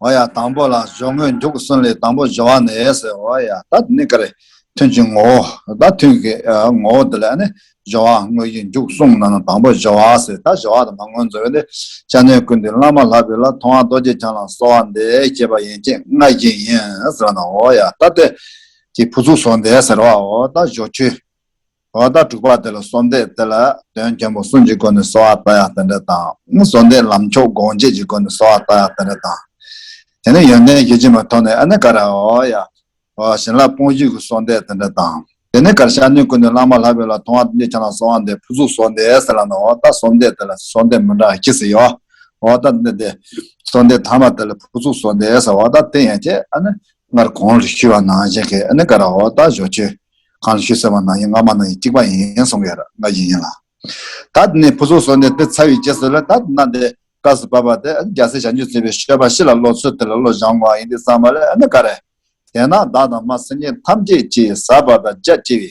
འོ་ཡ། དང་པོ་ལ་སྦྱོར་དངོས་འཇུག་གསུམ་ལས་དང་པོ་སྦྱོར་བ་ནི་ཟེར། འོ་ཡ། ད་དེ་ནས་ག་རེ་ཐུན་གྱི་ངོ་བོ། ད་ཐུན་གྱི་ཨ་ངོ་བོ་དེ་ལ་ཨ་ནི་སྦྱོར་བ་དངོས་གཞི་འཇུག་གསུམ་ནང་ན་དང་པོ་སྦྱོར་བ་ཟེར། ད་སྦྱོར་བ་དང་མ་ངོས་འཛིན་པ་དེ། སྐྱབས་གནས་ཀུན་འདུས་བླ་མ་ལྷག་པའི་ལྷ། མཐོང་བ་རྡོ་རྗེ་འཆང་ལ་གསོལ་བ་འདེབས། ཞེས་པ་ཡན་ཆད་ལྔ་བཞིན་ཡིན་ཟེར་ན། འོ་ཡ། ད་དེ་ཀྱི་ཕུར་ཚུགས་གསོལ་འདེབས་ཟེར་བ། འོ་ད་སྦྱོར་ཆོས། འོ་ད་དྲུག་པ་དེ་ལ་གསོལ་འདེབས་དེ་ལ་དོན་ཆེན་པོ་གསུམ་གྱི་སྒོ་ནས་གསོལ་བ་བཏབ་ཡག་དེ་འདྲ་དང་། གསོལ་འདེབས་ལམ་མཆོག་སྒོ་འབྱེད་ཀྱི་སྒོ་ནས་གསོལ་བ་བཏབ་ཡག་དེ་འདྲ་དང་། དེ་ནས་ཡོན་ཏན་བཞི་བཅུ་མའི་ཐོག་ནས་ཨ་ནི་ག་རེ། འོ་ཡ། འོ་བྱིན་རླབས་སྤོང་བྱེད་ཀྱི་གསོལ་འདེབས་དེ་འདྲ་དང་། དེ་ནས་ག་རེ། སྐྱབས་གནས་ཀུན་འདུས་བླ་མ་ལྷག་པའི་ལྷ། མཐོང་བ་རྡོ་རྗེ་འཆང་ལ་གསོལ་བ་འདེབས། ཕུར་ཚུགས་གསོལ་འདེབས་ཟེར་ལབ་ནས། འོ་ད་གསོལ་འདེབས་དེ་ལ་གསོལ་འདེབས་མི་འདྲ་བ་བཞི་ཟེར་ཡོད། འོ་ད་འདི་དེ་གསོལ་འདེབས་ཐ་མ་དེ་ལ་ཕུར་ཚུགས་གསོལ་འདེབས་ཟེར། འོ་ད་དེ་ཡན་ཆད་ཨ་ནི་སྔར་གོང་ལ་ཞུས་པ་ནང་བཞིན་གྱི་ཨ་ནི་ག་རེ། འོ་ད་སྦྱོར་ཆོས་གོང་ལ་ཞུས་ཟིན་པ་ནང་བཞིན་སྔ་མ་ནང་བཞིན་གཅིག་པ་ཡིན་གསུང་གི་ཡོད་རེད། ལྔ་བཞིན་ཡིན་ལ། ད་དེ་ནས་ཕུར་ཚུགས་གསོལ་འདེབས་དེ་ཚར་བའི་རྗེས་སུ་ལ། ད་དེ་ན་དེ་སྐབས་སུ་བབ་པ་དེ་རྒྱལ་སྲས་བྱང་ཆུབ་སེམས་དཔའི་སྤྱོད་པ་བཞི་ལ་བློ་ཚོད་དེ་ལ་བློ་སྦྱང་དགོས་པ་ཡིན་དུས་ཙམ་པ་ལ་ཨ་ནི་ག་རེ། དེས་ན་བདག་དང་མ་སེམས་ཅན་ཐམས་ཅད་ཀྱི་ཟབ་པ་དང་རྒྱ་ཆེ་བའི་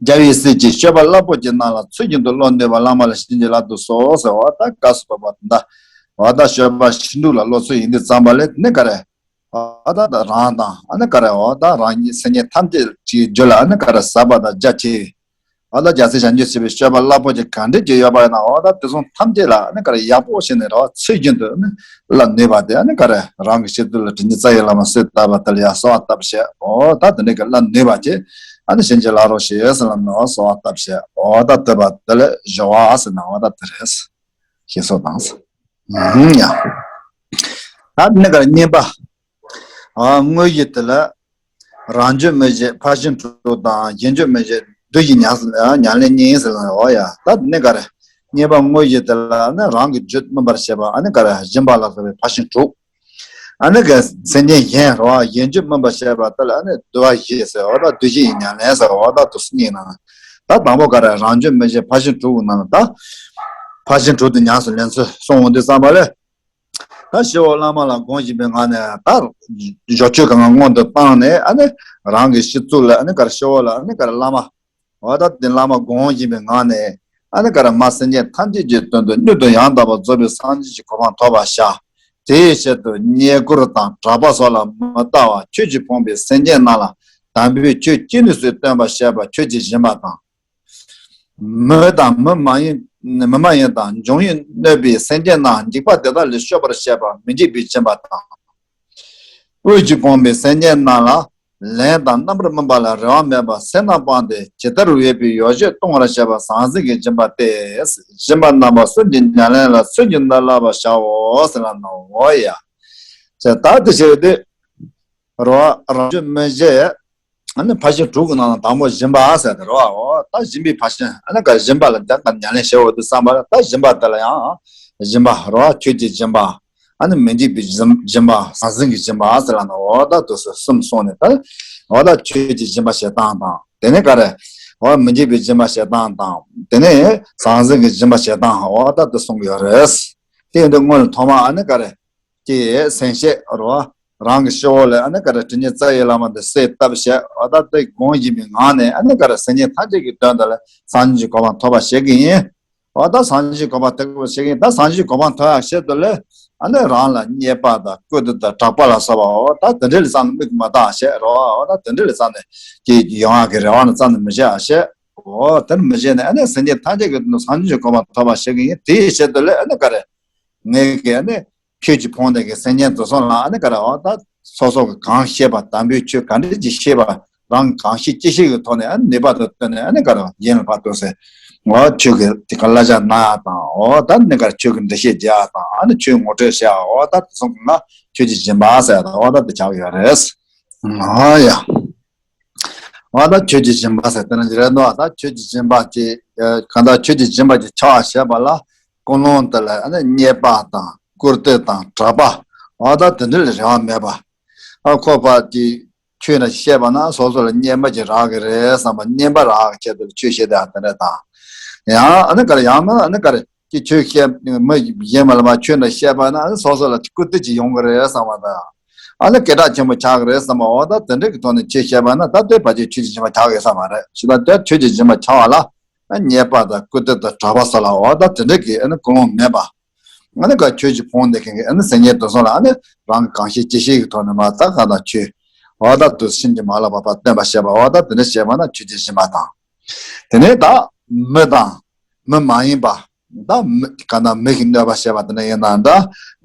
རྒྱལ་བའི་སྲས་ཀྱི་སྤྱོད་པ་རླབས་པོ་ཆེ་རྣམས་ལ་ཚུལ་བཞིན་དུ་བློ་གནས་པ་བླ་མ་ལ་བྱིན་གྱིས་བརླབ་ཏུ་གསོལ་ཟེར། འོ་ད་སྐབས་སུ་བབ་པ་དེ་འདྲ། འོ་ད་སྤྱོད་པ་བཞི་དྲུག་ལ་བློ་ཚོད་ཡིན་དུས་ཙམ་པ་ལ་ནི་ག་རེ། འོ་ད་རང་དང་ཨ་ནི་ག་རེ། འོ་ད་རང་ཉིད་སེམས་ཅན་ཐམས་ཅད་ཀྱི་རྒྱུད་ལ་ཨ་ནི་ག་རེ་ཟབ་པ་དང་རྒྱ་ཆེ་བའི། འོ་ད་རྒྱལ་སྲས་བྱང་ཆུབ་སེམས་དཔའི་སྤྱོད་པ་རླབས་པོ་ཆེ་ག་འདྲ་ཅིག་ཡོད་པ་ཡིན་ན། འོ་ད་དེ་ཚོ་ཐམས་ཅད་ལ་ཨ་ནི་ག་རེ་ཡག་པོ་བྱས་ནས་རེད་བ། ཚུལ་བཞིན་དུ་ཨ་ནི་བསླབ་ནུས་པ་དེ། ཨ་ནི་ག་རེ་རང་གི་སྤྱི་གཙུག་ལ་དྲིན་ཅན་རྩ་བའི་བླ་མ་གསོལ་བཏབ་པ་དེ་ལ་ཡང་གསོལ་བ་བཏབ་བྱས། འོ་ད་དེ་འདྲ་གི་བསླབ་ནུས་པ་ཅིག་ཨ་ནི་བྱིན་གྱིས་བརླབ་རོགས་ཞེས་ཟེར་ལབ་ནས་གསོལ་བ་བཏབ་བྱས། འོ་ད་དེ་བ་དེ་ལ་སྦྱོར་བ་ཟེར་ན་འོ་ད་དེ་རེད། ཞེས་སོགས་དང་། ཡང་། ད་དེ་ནས་ག་རེ། གཉིས་པ། ཨ་དངོས་གཞི་དེ་ལ་རང་རྒྱུད་མི་བཞེད་ཕར་ཕྱིན་དྲུག་དང་། གཞན་རྒྱུད་མི་བཞེད་བསྡུ་བཞིའི་ཉམས་ཉམས་ལེན་གཉིས་ཟེར་ལ། འོ་ཡ། ད་དེ་ནས་ག་རེ། གཉིས་པ་དངོས་གཞི་དེ་ལ་ནི་རང་གི་རྒྱུད་སྨིན་པར་བྱེད་པ་ཨ་ནི་ག་རེ་སྦྱིན་པ་ལ་སོགས་པའི་ཕར་ཕྱིན་དྲུག་ཨ་ནི་ག་སེམས་ཅན་གཞན་རེད་བ། གཞན་རྒྱུད་སྨིན་པར་བྱེད་པ་དེ་ལ་ཨ་ནི་བསྡུ་བ་བཞི་ཟེར། འོ་ད་བསྡུ་བཞིའི་ཉམས་ལེན་ཟེར། འོ་ད་དེ་གཉིས་ནང་ད་དང་པོ་ག་རེ། རང་རྒྱུད་མི་བཞེད་ཕར་ཕྱིན་དྲུག་གི་ནང་ད་ཕར་ཕྱིན་དྲུག་དེ་ཉམས་སུ་ལེན་ཚུལ་གསུང་འོང་དུས་ཙམ་པ་ལ། ད་ཞི་བ་བླ་མ་ལ་དགོངས་བཞིན་པའི་ངང་ནས་ད་སྦྱོར་ཆོས་གང་ག་སྔོན་དུ་བཏང་ནས་ཨ་ནི་རང་གི་སྤྱི་གཙུག་ལ་ཨ་ནི་ག་རེ་ཞི་བ་ལ་ཨ་ནི་ག་རེ་བླ་མ། འོ་ད་དེ་བླ་མ་དགོངས་བཞིན་པའི་ངང་ནས་ཨ་ནི་ག་རེ། མ་སེམས་ཅན་ཐམས་ཅད་ཀྱི་དོན་དུ་མྱུར་དུ་ཡང་དག་པར་རྫོགས་པའི་སངས་རྒྱས་ཀྱི་གོ་འཕང་ཐོབ་པར་བྱ། དེའི་ཆེད་དུ་བསྙེན་བཀུར་དང་གྲགས་པ་སོགས་ལ་མི་ལྟ་བར་ཆོས་ཀྱིས་ཕོངས་པའི་སེམས་ཅན་རྣམས་ལ་དམ་པའི་ཆོས་ཅི་ནུས་སུ་སྟོན་པར་བྱེད་པ་ཁྱོད་ཀྱིས་སྦྱིན་པ་དང་། མི་དང་མི་མ་ཡིན། མི་མ་ཡིན་དང་འབྱུང་བས་གནོད་པའི་སེམས་ཅན་རྣམས་འཇིགས་པ་དེ་དག་ལས་སྐྱོབ་པར་བྱེད་པ་མི་འཇིགས་པའི་སྦྱིན་པ་དང་། དབུལ་གྱིས་ཕོངས་པའི་སེམས་ཅན་རྣམས་ལ་ལན་དང་རྣམ་པར་སྨིན་པ་ལ་རེ་བ་མེད་པར་སེམས་རྣམ་སྤངས་ཏེ་ཇི་ལྟར་འོས་པའི་ཡོ་བྱད་གཏོང་བར་བྱེད་པ་ཟང་ཟིང་གི་སྦྱིན་པ་སྟེ། སྦྱིན་པ་རྣམ་པ་གསུམ་གྱི་ཉམས་ལེན་ལ་ཚུལ་བཞིན་དུ་བསླབ་པར་བྱའོ་ཟེར་ལབ་ནོ། འོ་ཡ། ད་དེ་བྱས་ཏེ། རོ། རང་རྒྱུད་མི་བཞེད། ཨ་ནི་ཕར་ཕྱིན་དྲུག་གི་ནང་ན་དང་པོ་སྦྱིན་པ་ཟེར་ཏེ་རོ། འོ་ད་སྦྱིན་པའི་ཕར་ཕྱིན་ཨ་ནི་ག་སྦྱིན་པ་ལ་ད་ག་ཉམས་ལེན་བྱེད་འོ་དུ་བསམ་པ་ལ་ད་སྦྱིན་པ་དེ་ལ་ཡང་སྦྱིན་པ་རོ། ཆོས་ཀྱི་སྦྱིན་པ། ཨ་ནི་མི་འཇིགས་པའི་སྦྱིན་པ། ཟང་ཟིང་གི་སྦྱིན་པ་ཟེར་ལབ་ན། འོ་ད་དུ་གསུམ་གསུངས་ནས། ད་འོ་ད་ཆོས་ཀྱི་སྦྱིན་པ་བྱེད་སྟངས་དང་། དེ་ནས་ག་རེ། འོ་མི་འཇིགས་པའི་སྦྱིན་པ་བྱེད་སྟངས་དང་། དེ་ནས་ཟང་ཟིང་གི་སྦྱིན་པ་བྱེད་སྟངས། འོ་ད་དུ་གསུང་གི་ཡོད་རེད། དེ་ཡིན་དུས་སྔོན་ལ་ཐོག་མ་ཨ་ནི་ག་རེ། ཀྱི་སེམས་བསྐྱེད་རོ། རང་གི་སྤྱི་བོ་ལ་ཨ་ནི་ག་རེ་དྲི་ཉིད་རྩ་བའི་བླ་མ་འདི་གསལ་བཏབ་བྱས། འོ་ད་དེ་སྒོམ་བཞིན་པའི་ངང་ནས་ཨ་ནི་ག་རེ་སེམས་ཅན་ཐམས་ཅད་ཀྱི་དོན་དུ་ལ་སངས་རྒྱས་ཀྱི་གོ་འཕང་ཐོབ་པ་བྱེད་ཀྱི་ཡིན། འོ་ད་སངས་རྒྱས་ཀྱི་གོ་འཕང་ཐོབ་པ་བྱེད་ཀྱི་ཡིན། ད་སངས་རྒྱས་ཀྱི་གོ་འཕང་ཐོབ་ཡག་ཆེད་དུ་ལ་ཨ་ནི་རང་ལ་རྙེད་པ་དང་བཀུར་སྟི་དང་གྲགས་པ་ལ་སོགས་པ། འོ་ད་དེ་འདྲ་ལ་བསམ་ནས་དམིགས་མ་བཏང་བྱས་རོ། འོ་ད་དེ་འདྲ་ལ་བསམ་ནས་ཀྱི་ཡོང་ཡག་གི་རེ་བ་ནི་བསམ་ནས་མི་བྱེད་ཡག་བྱས། འོ་དེ་མི་བྱེད་ནས་ཨ་ནི་སེམས་ཅན་ཐམས་ཅད་ཀྱི་དོན་དུ་སངས་རྒྱས་ཀྱི་གོ་འཕང་ཐོབ་པ་བྱེད་ཀྱི་ཡིན། དེའི་ཆེད་དུ་ལ་ཨ་ནི་ག་རེ། ངས་ཀྱི་ཨ་ནི་ཆོས་ཀྱི་ཕུང་དེ་གི་སེམས་ཅན་དེ་ཚོ་ལ་ཨ་ནི་ག་རེ། འོ་ད་སོ་སོ་གི་གང་ཤེས་པ། དམ་པའི་ཆོས་ག་འདྲ་ཅིག་ཤེས་པ། རང་གང་ཤེས་ཅི་ཤེས་ཀྱི་ཐོག་ནས་ཨ་ནི་ནུས་པ་དང་བསྟུན་ནས་ཨ་ནི་ག་རེ་གཞན་ལ་ཕར་ལྟོས་ཟེར། འོ་ཆོས་ཀྱི་དེ་ག་བསླབ་བྱ་གནང་ཡག་དང་། འོ་ད་ནི་ག་རེ་ཆོས་ཀྱི་འགྲེལ་བཤད་རྒྱག་ཡག་དང་། ཨ་ནི་ཆོས་ངོ་སྤྲོད་བྱེད་ཡག། འོ་ད་དེ་ཚོ་གི་ང་ཆོས་ཀྱི་སྦྱིན་པ་ཟེར་ཡག་དང་། འོ་ད་དེ་ཆགས་ཡོད་རེད། འོ་ཡ། འོ་ད་ཆོས་ཀྱི་སྦྱིན་པ་ཟེར་དེ་ནི་རེད་འདུག་ད་ཆོས་ཀྱི་སྦྱིན་པ་ཅིག་གང་ལྟར་ཆོས་ཀྱི་སྦྱིན་པ་ཅིག་ཆགས་བྱས་པ་ལ་ཀུན་སློང་དེ་ལ་ཨ་ནི་རྙེད་པ་དང་བཀུར་སྟི་དང་གྲགས་པ། འོ་ད་དེ་འདྲ་ལ་རེ་བ་མེད་པ། ཨ་ཁོ་པ་ཅིག་ཆོས་འདྲ་བཤད་པ་ན་སོ་སོ་ལ་རྙེད་པ་ཅིག་རག་གི་རེད་བསམ་པ། རྙེད་པ་རག་གི་ཆེད་དུ་ཆོས་བཤད་དེ་ཡང་དེ་འདྲ་དང་། ཡང་ཨ་ནི་ག་རེ། ཡང་མིན་ཨ་ནི་ག་རེ། ཀྱི་ཆོས་བཤད། མི་གཞན་མ་ལ་མ་ཆོས་འདྲ་བཤད་པ་ན་ཨ་ནི་སོ་སོ་ལ་བཀུར་སྟི་ཅིག་ཡོང་གི་རེད་བསམ་པ་དང་། ཨ་ནི་སྐད་གྲགས་ཆེན་པོ་ཆགས་ཀྱི་རེད་བསམ་པ། འོ་ད་དེ་འདྲ་གི་ཐོག་ནས་ཆོས་བཤད་པ་ན་ད་དེ་ཕལ་ཆེར་ཆོས་ཀྱི་སྦྱིན་པ་ཆགས་ཀྱི་ཡོད་ས་མ་རེད། ཞེ་ད་དེ་ཆོས་ཀྱི་སྦྱིན་པ་ཆགས་པ་ལ་ཨ་རྙེད་པ་དང་བཀུར་སྟི་དང་གྲགས་པ་སོགས་ལ། འོ་ད་དེ་འདྲ་གི་ཨ་ནི་ཀུན་སློང་མེད་པ། ཨ་ནི་ག་ཆོས་ཀྱི་ཕུང་འདེབས་མཁན་གྱི་ཨ་ནི་སེམས་ཅན་དེ་ཚོ་ལ་ཨ་ནི་རང་གི་གང་ཤེས་ཅི་ཤེས་ཀྱི་ཐོག་ནས་མ་ད་གང་ལྟར་ཆོས། འོ་ད་དུ་ཕྱིན་ཅི་མ་ལོག་པ་སྟོན་པ་བྱེད་པ། འོ་ད་དེ་འདྲ་བྱས་པ་ན་ཆོས་ཀྱི་སྦྱིན་པ་དང་། དེ་ནས་ད་མི་དང་མི་མ་ཡིན་པ། ད་མི་གང་ལྟར་མི་གི་གནོད་པ་བྱས་པ་དེ་འདྲ་ཡིན་ན་འདྲ།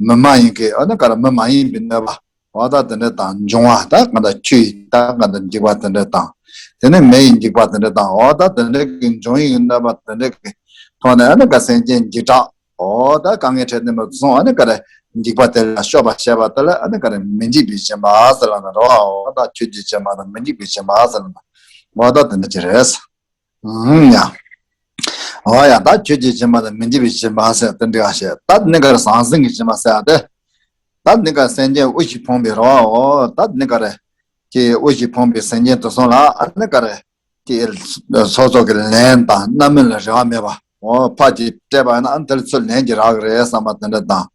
མི་མ་ཡིན་གྱི་ཨ་ནི་ག་རེ། མི་མ་ཡིན་པའི་གནོད་པ། འོ་ད་དེ་འདྲ་དང་། འབྱུང་བ་ད་གང་ལྟར་ཆུ་ཡི་ད་གང་ལྟར་འཇིགས་པ་དེ་འདྲ་དང་། དེ་ནས་མེ་ཡི་འཇིགས་པ་དེ་འདྲ་དང་། འོ་ད་དེ་འདྲ་གི་འབྱུང་བའི་གནོད་པ་དེ་འདྲ་གི་ཐོག་ནས་ཨ་ནི་ག་སེམས་ཅན་འཇིགས་སྐྲག་འོ་ད་དཀའ་ངལ་འཕྲད་དེ་མ་སོང་ཨ་ནི་ག་རེ། འཇིགས་པ་དེ་ལ་སྐྱོབ་པ་བྱེད་པ་དེ་ལ་ཨ་ནི་ག་རེ། མི་འཇིགས་པའི་སྦྱིན་པ་ཟེར་ལབ་ན་རོ། འོ་ད་ཆོས་ཀྱི་སྦྱིན་པ་དང་མི་འཇིགས་པའི་སྦྱིན་པ་ཟེར་ལབ་ན། འོ་ད་དེ་འདྲ་ཅིག་རེད། ཨུམ་ཡ། འོ་ཡ། ད་ཆོས་ཀྱི་སྦྱིན་པ་དང་མི་འཇིགས་པའི་སྦྱིན་པ་ཟེར་དེ་འདྲ་བཤད། ད་ནི་ག་རེ་ཟང་ཟིང་གི་སྦྱིན་པ་ཟེར་ཡ་དེ། ད་ནི་ག་སེམས་ཅན་དབུལ་ཞིང་ཕོངས་པའི་རོ། འོ་ད་ནི་ག་རེ། ཀྱི་དབུལ་ཞིང་ཕོངས་པའི་སེམས་ཅན་དེ་ཚོ་ལ་ཨ་ནི་ག་རེ། ཀྱི་སོ་སོ་གི་ལན་དང་རྣམ་སྨིན་ལ་རེ་བ་མེད་པ། འོ་ཕར་ཅིག་སྤྲད་པ་ཡིན་ན་ཨ་ནི་དེ་ལ་ཚུར་ལན་ཅིག་རག་གི་རེད་བསམ་པ་དེ་འདྲ་དང་།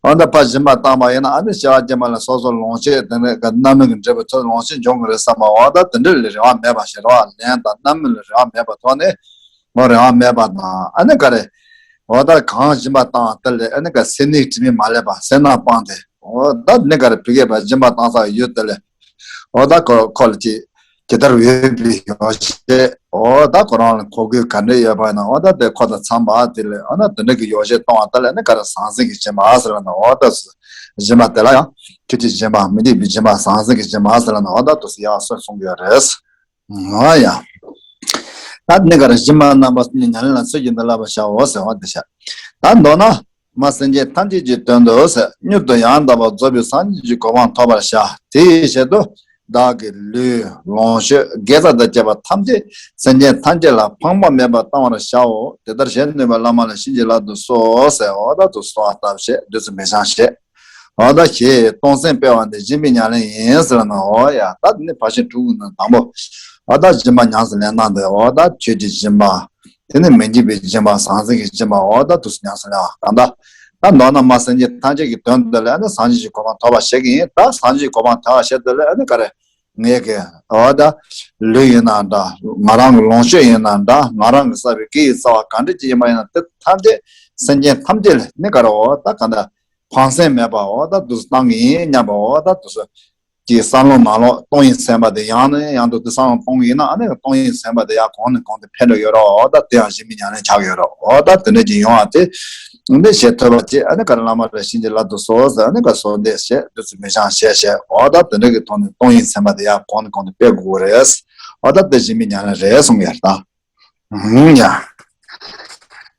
འོ་ད་ཕར་སྦྱིན་པ་བཏང་པ་ཡིན་ན་ཨ་ནི་སྐྱེ་བ་རྗེས་མ་ལ་སོ་སོ་ལོངས་སྤྱོད་དེ་འདྲ་གི་རྣམ་སྨིན་གྱི་འབྲས་བུ་ཚུར་ལོངས་སྤྱོད་འབྱུང་གི་རེད་བསམ་པ། འོ་ད་དེ་འདྲ་ལ་རེ་བ་མེད་པ་ཞིག་རེད་བ། ལན་དང་རྣམ་སྨིན་ལ་རེ་བ་མེད་པ་ཐོག་ནས། འོ་རེ་བ་མེད་པ་དང་ཨ་ནི་ག་རེ། འོ་ད་གང་སྦྱིན་པ་བཏང་བ་དེ་ལ་ཨ་ནི་ག་སེར་སྣའི་དྲི་མས་མ་བསླད་པ། སེར་སྣ་སྤངས་ཏེ། འོ་ད་ནི་ག་རེ། ཕ་གིར་ཕར་སྦྱིན་པ་བཏང་ས་ཡོད་དེ་ལ། འོ་ད་ཁོ་ཁོ་ལ་ཅིག་ཇི་ལྟར་འོས་པའི་ཡོ་བྱད། འོ་ད་ཁོ་རང་ལ་མཁོ་དགོས་ག་འདྲ་ཡོད་པ་ཡིན་ན་འོ་ད་དེ་ཁོ་དང་འཚམས་པ་དེ་ལ་འོ་ན་དེ་འདྲ་གི་ཡོ་བྱད་གཏོང་བ་དེ་ལ་ནི་ག་རེ་ཟང་ཟིང་གི་སྦྱིན་པ་ཟེར་ལབ་ན། འོ་ད་སྦྱིན་པ་དེ་ལ་ཡང་ཆོས་ཀྱི་སྦྱིན་པ། མི་འཇིགས་པའི་སྦྱིན་པ། ཟང་ཟིང་གི་སྦྱིན་པ་ཟེར་ལབ་ན། འོ་ད་དུ་སུ་ཡག་སོ་གསུང་གི་ཡོད་རེད། འོ་ཡ། ད་ནི་ག་རེ། སྦྱིན་པ་རྣམ་པ་གསུམ་ཉམས་ལེན་ལ་ཚུལ་བཞིན་དུ་བསླབ་པར་བྱའོ་ཟེར་བ་འདི་བྱ། ད་མདོར་ན། མ་སེམས་ཅན་ཐམས་ཅད་ཀྱི་དོན་དུ་ཟེར། མྱུར་དུ་ཡང་དག་པར་རྫོགས་པའི་སངས་རྒྱས་ཀྱི་གོ་འཕང་ཐོབ་པར་བྱ། དེའི་ཆེད་དུ་བདག་གི་ལུས་ལོངས་སྤྱོད་དགེ་རྩ་དང་བཅས་པ་ཐམས་ཅད་སེམས་ཅན་ཐམས་ཅད་ལ་ཕངས་པ་མེད་པར་གཏང་བར་བྱའོ། དེ་ལྟར་བྱེད་ནུས་པ་བླ་མ་ལ་བྱིན་གྱིས་བརླབ་ཏུ་གསོལ་ཟེར། འོ་ད་དུ་གསོལ་བ་བཏབ་བྱས་བདུད་རྩི་མེ་ཆང་བཞེས། འོ་ད་ཞེས་གཏོང་སེམས་སྤེལ་བ་འདི་སྦྱིན་པའི་ཉམས་ལེན་ཡིན་ཟེར་ན། འོ་ཡ། ད་འདི་ནི་ཕར་ཕྱིན་དྲུག་གི་ནང་དང་པོ། འོ་ད་སྦྱིན་པ་ཉམས་སུ་ལེན་སྟངས་དེ། འོ་ད་ཆོས་ཀྱི་སྦྱིན་པ། དེ་ནི་མི་འཇིགས་པའི་སྦྱིན་པ། ཟང་ཟིང་གི་སྦྱིན་པ། འོ་ད་དུ་ཉམས་སུ་ལེན་པ། གང་ལྟར་ད་མདོར་ན་མ་སེམས་ཅན་ཐམས་ཅད་ཀྱི་དོན་དུ་ལ་ནི་སངས་རྒྱས་ཀྱི་གོ་འཕང་ཐོབ་པ་བྱེད་ཀྱི་ཡིན། ད་སངས་རྒྱས་ཀྱི་གོ་འཕང་ཐོབ་པ་བྱེད་དུ་ལ་ནི་ག་རེ། ངེད་ཀྱི་འོ་ད་ལུས་ཡིན་ན་འདྲ། ང་རང་གི་ལོངས་སྤྱོད་ཡིན་ན་འདྲ། ང་རང་གི་བསགས་པའི་དགེ་བའི་རྩ་བ་ག་འདྲ་ཅིག་ཡིན་པ་ཡིན་ན་དེ་ཐམས་ཅད་སེམས་ཅན་ཐམས་ཅད་ལ་ནི་ག་རེ། འོ་ད་གང་ལྟར་ཕངས་སེམས་མེད་པ། འོ་ད་དུ་བཏང་གི་ཡིན་སྙམ་པ། འོ་ད་དུ་ཀྱི་བསམ་བློ་ནང་ལོགས་གཏོང་བའི་སེམས་པ་དེ་ཡང་ནས་ཡང་དུ་དེ་བསམ་བློ་གཏོང་གི་ཡིན་ན་ཨ་ནི་གཏོང་བའི་སེམས་པ་དེ་ཡང་གོང་ནས་གོང་དུ་འཕེལ་འགྲོ་ཡོད་རེད། འོ་ད་དེ་ཡང་སྦྱིན་པའི་ཉམས་ལེན་ཆགས་ཡོད་རེད། འོ་ད་དེ་འདྲ་ཅིག་ཡོང་བ་དེ་འདི་བྱེད་ཐུབ་པ་ཅིག་ཨ་ནི་ག་རེ་བླ་མ་ལ་བྱིན་གྱིས་བརླབ་ཏུ་གསོལ་ཟེར། ཨ་ནི་ག་གསོལ་འདེབས་བྱས་བདུད་རྩི་མེ་ཆང་བཞེས་བྱས། འོ་ད་དེ་འདྲ་གི་ཐོག་ནས་གཏོང་བའི་སེམས་པ་དེ་ཡང་གོང་ནས་གོང་དུ་སྤེལ་དགོས་རེད། འོ་ད་དེ་སྦྱིན་པའི་ཉམས་ལེན་རེད་གསུངས་ཡོད་ད། ཧུམ་ཡ།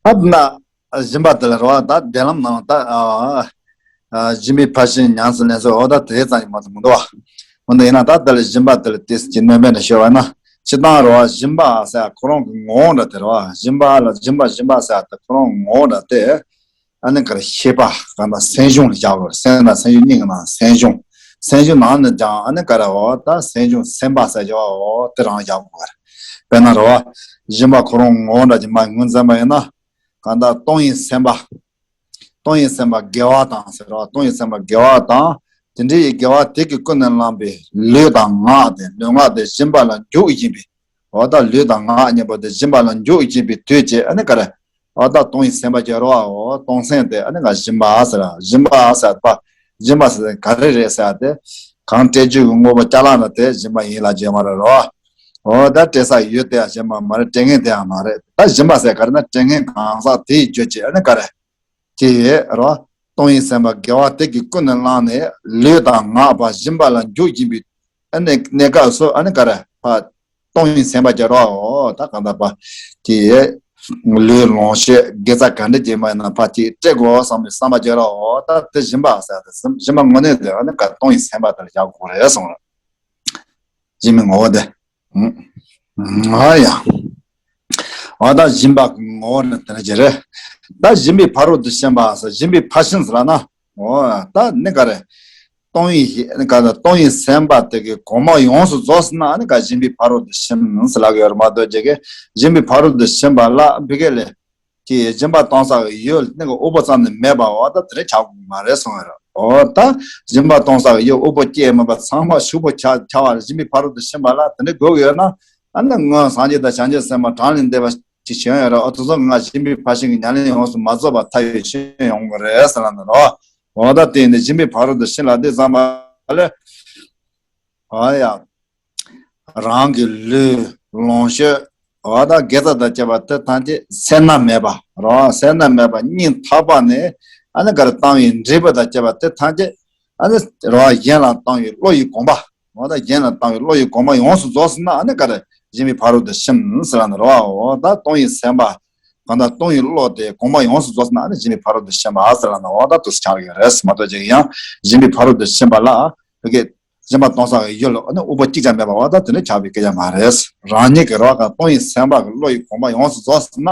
ད་ན་སྦྱིན་པ་དེ་ལ་རོ། ད་འདས་ལམ་ནང་ད་ཨ་ཨ་སྦྱིན་པའི་ཕར་ཕྱིན་ཉམས་སུ་ལེན་ཚུལ་འོ་ད་དེ་ཙམ་ཡིན་མ་གཏོགས་མི་འདུག་བ། འོ་ན་ཡིན་ན་ད་དེ་ལ་སྦྱིན་པ་དེ་ལ་ཏོག་ཙམ་གྱི་སྣོན་པ་འདྲ་ཤོད་པ་ན། སྤྱིར་བཏང་རོ་སྦྱིན་པ་ཟེར་ཁོ་རང་གི་ངོ་བོ་འདྲ་དེ་རོ། སྦྱིན་པ་ལ་སྦྱིན་པ་སྦྱིན་པ་ཟེར་དེ་ཁོ་རང་ངོ་བོ་འདྲ་དེ། ཨ་ནི་ག་རེ་ཤེས་པ་ག་ན་སེམས་བྱུང་ལ་བཞག་དགོས་རེད། སེམས་དང་སེམས་བྱུང་གཉིས་ཀྱི་ནང་སེམས་བྱུང་། སེམས་བྱུང་ནང་ནས་ཀྱང་ཨ་ནི་ག་རེ་འོ་ད་སེམས་བྱུང་སེམས་པ་ཟེར་བ་འོ་དེ་རང་བཞག་དགོས་རེད། དཔེར་ན་རེད་བ། སྦྱིན་པ་ཁོ་རང་ངོ་བོ་འདྲ་ཅིག་མ་ངོས་འཛིན་པ་ཡིན་ན། གང་ལྟར་སྟོང་ཉིད་སེམས་པ། སྟོང་ཉིད་སེམས་པ་དགེ་བ་དང་ཟེར་བ། སྟོང་ཉིད་སེམས་པ་དགེ་བ་དང་། དེ་འདྲའི་དགེ་བ་དེ་གི་ཀུན་ནས་བསླངས་པའི་ལུས་དང་ངག་དེ། ལུས་ངག་དེ་སྦྱིན་པ་ལ་འཇུག་བཞིན་པའི། འོ་ད་ལུས་དང་ངག་གཉིས་པོ་དེ་སྦྱིན་པ་ལ་འཇུག་བཞིན་པའི་དུས་བཅད་ཨ་ནི་ག་རེ། འོ་ད་སྟོང་ཉིད་སེམས་པ་སྦྱོར་བའོ། སྟོང་སེམས་དེ་ཨ་ནི་ང་སྦྱིན་པ་ཟེར། སྦྱིན་པ་ཟེར་བ། སྦྱིན་པ་ཟེར་ག་རེ་རེད་ཟེར་ཏེ། གང་སྤྲད་རྒྱུ་གི་དངོས་པོ་ཅ་ལག་ན་དེ་སྦྱིན་པ་ཡིན་ལབ་བརྗོད་མ་རེད་རོ། འོ་ད་སྤྲད་ས་ཡོད་དེ་ཡང་སྦྱིན་པ་མ་རེད། སྤྲད་མཁན་དེ་ཡང་མ་རེད། ད་སྦྱིན་པ་ཟེར་ག་རེ་ན་སྤྲད་མཁན་གང་ཟག་དེའི་རྒྱུ་བཅད་ཨ་ནི་ག་རེ། ཅེས་རོ། སྟོང་ཉིད་སེམས་དཔའ་དགེ་བ་དེ་གི་ཀུན་ནས་བསླངས་ནས་ལུས་དང་ངག་པ་སྦྱིན་པ་ལ་འཇུག་བཞིན་པའི་ཨ་ནི་གནས་སྐབས་སུ་ཨ་ནི་ག་རེ་ཕ། སྟོང་ཉིད་སེམས་དཔའ་སྦྱོར་བའོ། ད་གང་ལྟར་ཕ། ཅེས། ལུས་ལོངས་སྤྱོད་དགེ་རྩ་ག་འདྲ་བྱེད་མ་ཡིན་ན་ཕ་ཅིག་སྤྲད་དགོས་བསམ་པའི་བསམ་པ་སྦྱོར་བའོ། ད་དེ་སྦྱིན་པ་ཟེར་ཏེ་སྦྱིན་པ་དངོས་གནས་དེ་ཨ་ནི་ག་སྟོང་ཉིད་སེམས་དཔའ་དེ་ལ་བཞག་དགོས་རེད་གསུངས་རེད། སྦྱིན་པའི་ངོ་བོ་དེ། ཨ་ཡ། འོ་ད་སྦྱིན་པ་གི་ངོ་བོ་ནི་དེ་འདྲ་ཅིག་རེད། ད་སྦྱིན་པའི་ཕ་རོལ་ཏུ་ཕྱིན་པ་ཟེར། སྦྱིན་པའི་ཕར་ཕྱིན་ཟེར་ལབ་ན། འོ་ད་ནི་ག་རེ། སྟོང་ཉིད་ག་ད་སྟོང་ཉིད་སེམས་དཔའ་དེ་གི་གོང་མ་ཡོངས་སུ་རྫོགས་ཟེར་ན་ཨ་ནི་ག་སྦྱིན་པའི་ཕ་རོལ་ཏུ་ཕྱིན་ཟེར་ལབ་ཀྱི་ཡོད་རེད་མ་གཏོགས་ཅིག་གི་སྦྱིན་པའི་ཕ་རོལ་ཏུ་ཕྱིན་པ་ལ་བི་གེ་ལས། ཀྱི་སྦྱིན་པ་གཏོང་ས་གི་ཡུལ་ནི་གི་དབུལ་པོ་ཙམ་ནི་མེད་པ་འོ་ད་དེ་འདྲ་ཆགས་དགོས་མ་རེད་གསུངས་ཡོད་རེད། འོ་ད་སྦྱིན་པ་གཏོང་ས་གི་ཡུལ་དབུལ་པོ་སྐྱེས་མེད་པ་ཚང་མ་ཕྱུག་པོ་ཆགས་ཆགས་པ་རེད། སྦྱིན་པའི་ཕ་རོལ་ཏུ་ཕྱིན་པ་ལ་དེ་འདྲ་དགོས་ཀྱི་ཡོད་ན་ཨ་ནི་སྔོན་སངས་རྒྱས་དང་བྱང་ཆུབ་སེམས་དཔའ་གྲངས་ལས་འདས་པ་ཅིག་བྱོན་ཡོད་རེད། འོ་དེ་ཚོ་ང་སྦྱིན་པའི་ཕར་ཕྱིན་གྱི་ཉམས་ལེན་ཡོངས་སུ་མ་རྫོགས་པ་མཐའ་ཡས་ཤིང་ཡོང་གི་རེད་ཟེར་ལབ་ནི་རོ། འོ་ད་དེ་ནི་སྦྱིན་པའི་ཕ་རོལ་ཏུ་ཕྱིན་ལ་དེ་ཙམ་པ་ལས། ཨ་ཡ། རང་གི་ལུས་ལོངས་སྤྱོད་འོ་ད་དགེ་རྩ་དང་བཅས་པ་དེ་ཐམས་ཅད་སེར་སྣ་མེད་པ་རོ། སེར་སྣ་མེད་པ་སྙིང་ཐག་པ་ནས་ཨ་ནི་ག་རེ་བཏང་བའི་འབྲས་བུ་དང་བཅས་པ་དེ་ཐམས་ཅད་ཨ་ནི་རོ་གཞན་ལ་བཏང་བའི་བློ་ཡི་གོམས་པ་འོ་ད་གཞན་ལ་བཏང་བའི་བློ་ཡི་གོམས་པ་ཡོངས་སུ་རྫོགས་ཟེར་ན་ཨ་ནི་ག་རེ་སྦྱིན་པའི་ཕ་རོལ་ཏུ་ཕྱིན་ཟེར་ལབ་ནི་རོ། འོ་ད་སྟོང་ཉིད་སེམས་དཔའ་གང་ལྟར་སྟོང་ཉིད་བློ་དེ་གོམས་པ་ཡོངས་སུ་རྫོགས་ཟེར་ན་ཨ་ནི་སྦྱིན་པའི་ཕ་རོལ་ཏུ་ཕྱིན་པ་ཟེར་ལབ་ནི་འོ་ད་དུ་ཆགས་ཡོད་རེད་མ་གཏོགས་ཅིག་ཡང་སྦྱིན་པའི་ཕ་རོལ་ཏུ་ཕྱིན་པ་ལ་བི་གེ་སྦྱིན་པ་གཏོང་ས་གི་ཡུལ་ཨ་ནི་དབུལ་པོ་གཅིག་ཀྱང་མེད་པ་འོ་ད་དེ་འདྲ་ཆགས་པའི་སྐད་ཆ་མ་རེད། རང་ཉིད་ཀྱི་རོ་ག་སྟོང་ཉིད་སེམས་དཔའ་གི་བློ་ཡི་གོམས་པ་ཡོངས་སུ་རྫོགས་ཟེར་ན་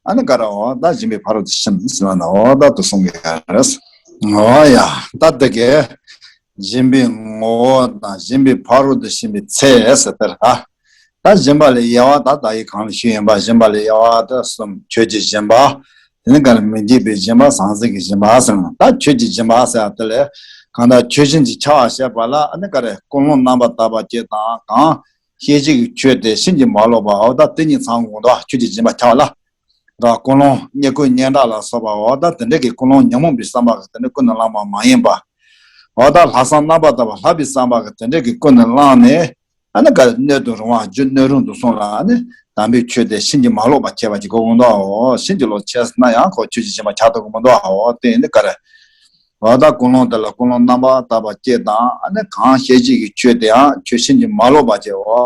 ཨ་ནི་ག་རེ་འོ་ད་སྦྱིན་པའི་ཕ་རོལ་ཏུ་ཕྱིན་ཟེར་ལབ་ན་འོ་ད་དུ་གསུང་གི་ཡོད་རེད། འོ་ཡ་ད་དེ་གས་སྦྱིན་པའི་ངོ་བོ་དང་སྦྱིན་པའི་ཕ་རོལ་ཏུ་ཕྱིན་པའི་ཚད་ཟེར་དེ་རེད། ད་སྦྱིན་པ་ལས་དབྱེ་བ་ད་ད་ཡིག་གང་ལ་ཞུས་ཡིན་པ་སྦྱིན་པ་ལས་དབྱེ་བ་ད་གསུམ། ཆོས་ཀྱི་སྦྱིན་པ། དེ་ནི་ག་ལ་མི་འཇིགས་པའི་སྦྱིན་པ་ཟང་ཟིང་གི་སྦྱིན་པ་ཟེར་ན་ད་ཆོས་ཀྱི་སྦྱིན་པ་ཟེར་བ་དེ་ལས་གང་ལྟར་ཆོས་བཞིན་གྱི་ཆར་བ་བཤད་པ་ལ་ཨ་ནི་ག་རེ་ཀུན་སློང་རྣམ་པར་དག་པ་བཅས་དང་གང་ཤེས་བྱེད་ཀྱི་ཆོས་དེ་ཕྱིན་ཅི་མ་ལོག་པའོ། ད་དེ་གཉིས་ཚང་དགོས་འདུག་ཆོས་ཀྱི་སྦྱིན་པ་ཆར་བ་ལ་ར་ཀུན་སློང་རྙེད་བཀུར་སྙན་གྲགས་ལ་སོགས་པའོ། ད་དེ་འདྲ་གི་ཀུན་སློང་ཉོན་མོངས་པའི་བསམ་པ་གི་དེ་འདྲ་ཀུན་ནས་བསླངས་པ་མ་ཡིན་པ། འོ་ད་ལྷག་བསམ་རྣམ་པར་དག་པ་ལྷག་པའི་བསམ་པ་གི་དེ་འདྲ་གི་ཀུན་ནས་བསླངས་ནས། ཨ་ནི་ག་རེ་སྣོད་དུ་རུང་བ་རྒྱུ་སྣོད་རུང་དུ་སོང་ལ་ཨ་ནི་དམ་པའི་ཆོས་དེ་ཕྱིན་ཅི་མ་ལོག་པ་ཁྱད་པར་གྱི་གོ་གོ་འདུག་ཨའོ། ཕྱིན་ཅི་ལོག་ཁྱད་ཟེར་ན་ཡང་ཁོ་ཆོས་ཀྱི་སྦྱིན་པ་ཆགས་ཐུབ་གོ་མི་འདུག་ཨའོ། དེ་ཡིན་དུས་ག་རེ། འོ་ད་ཀུན་སློང་དེ་ལ་ཀུན་སློང་རྣམ་པར་དག་པ་བསྐྱེད་དང་ཨ་ནི་གང་ཤེས་བྱེད་ཀྱི་ཆོས་དེ་ཡང་ཆོས་ཕྱིན་ཅི་མ་ལོག་པ་བྱེད་འོ།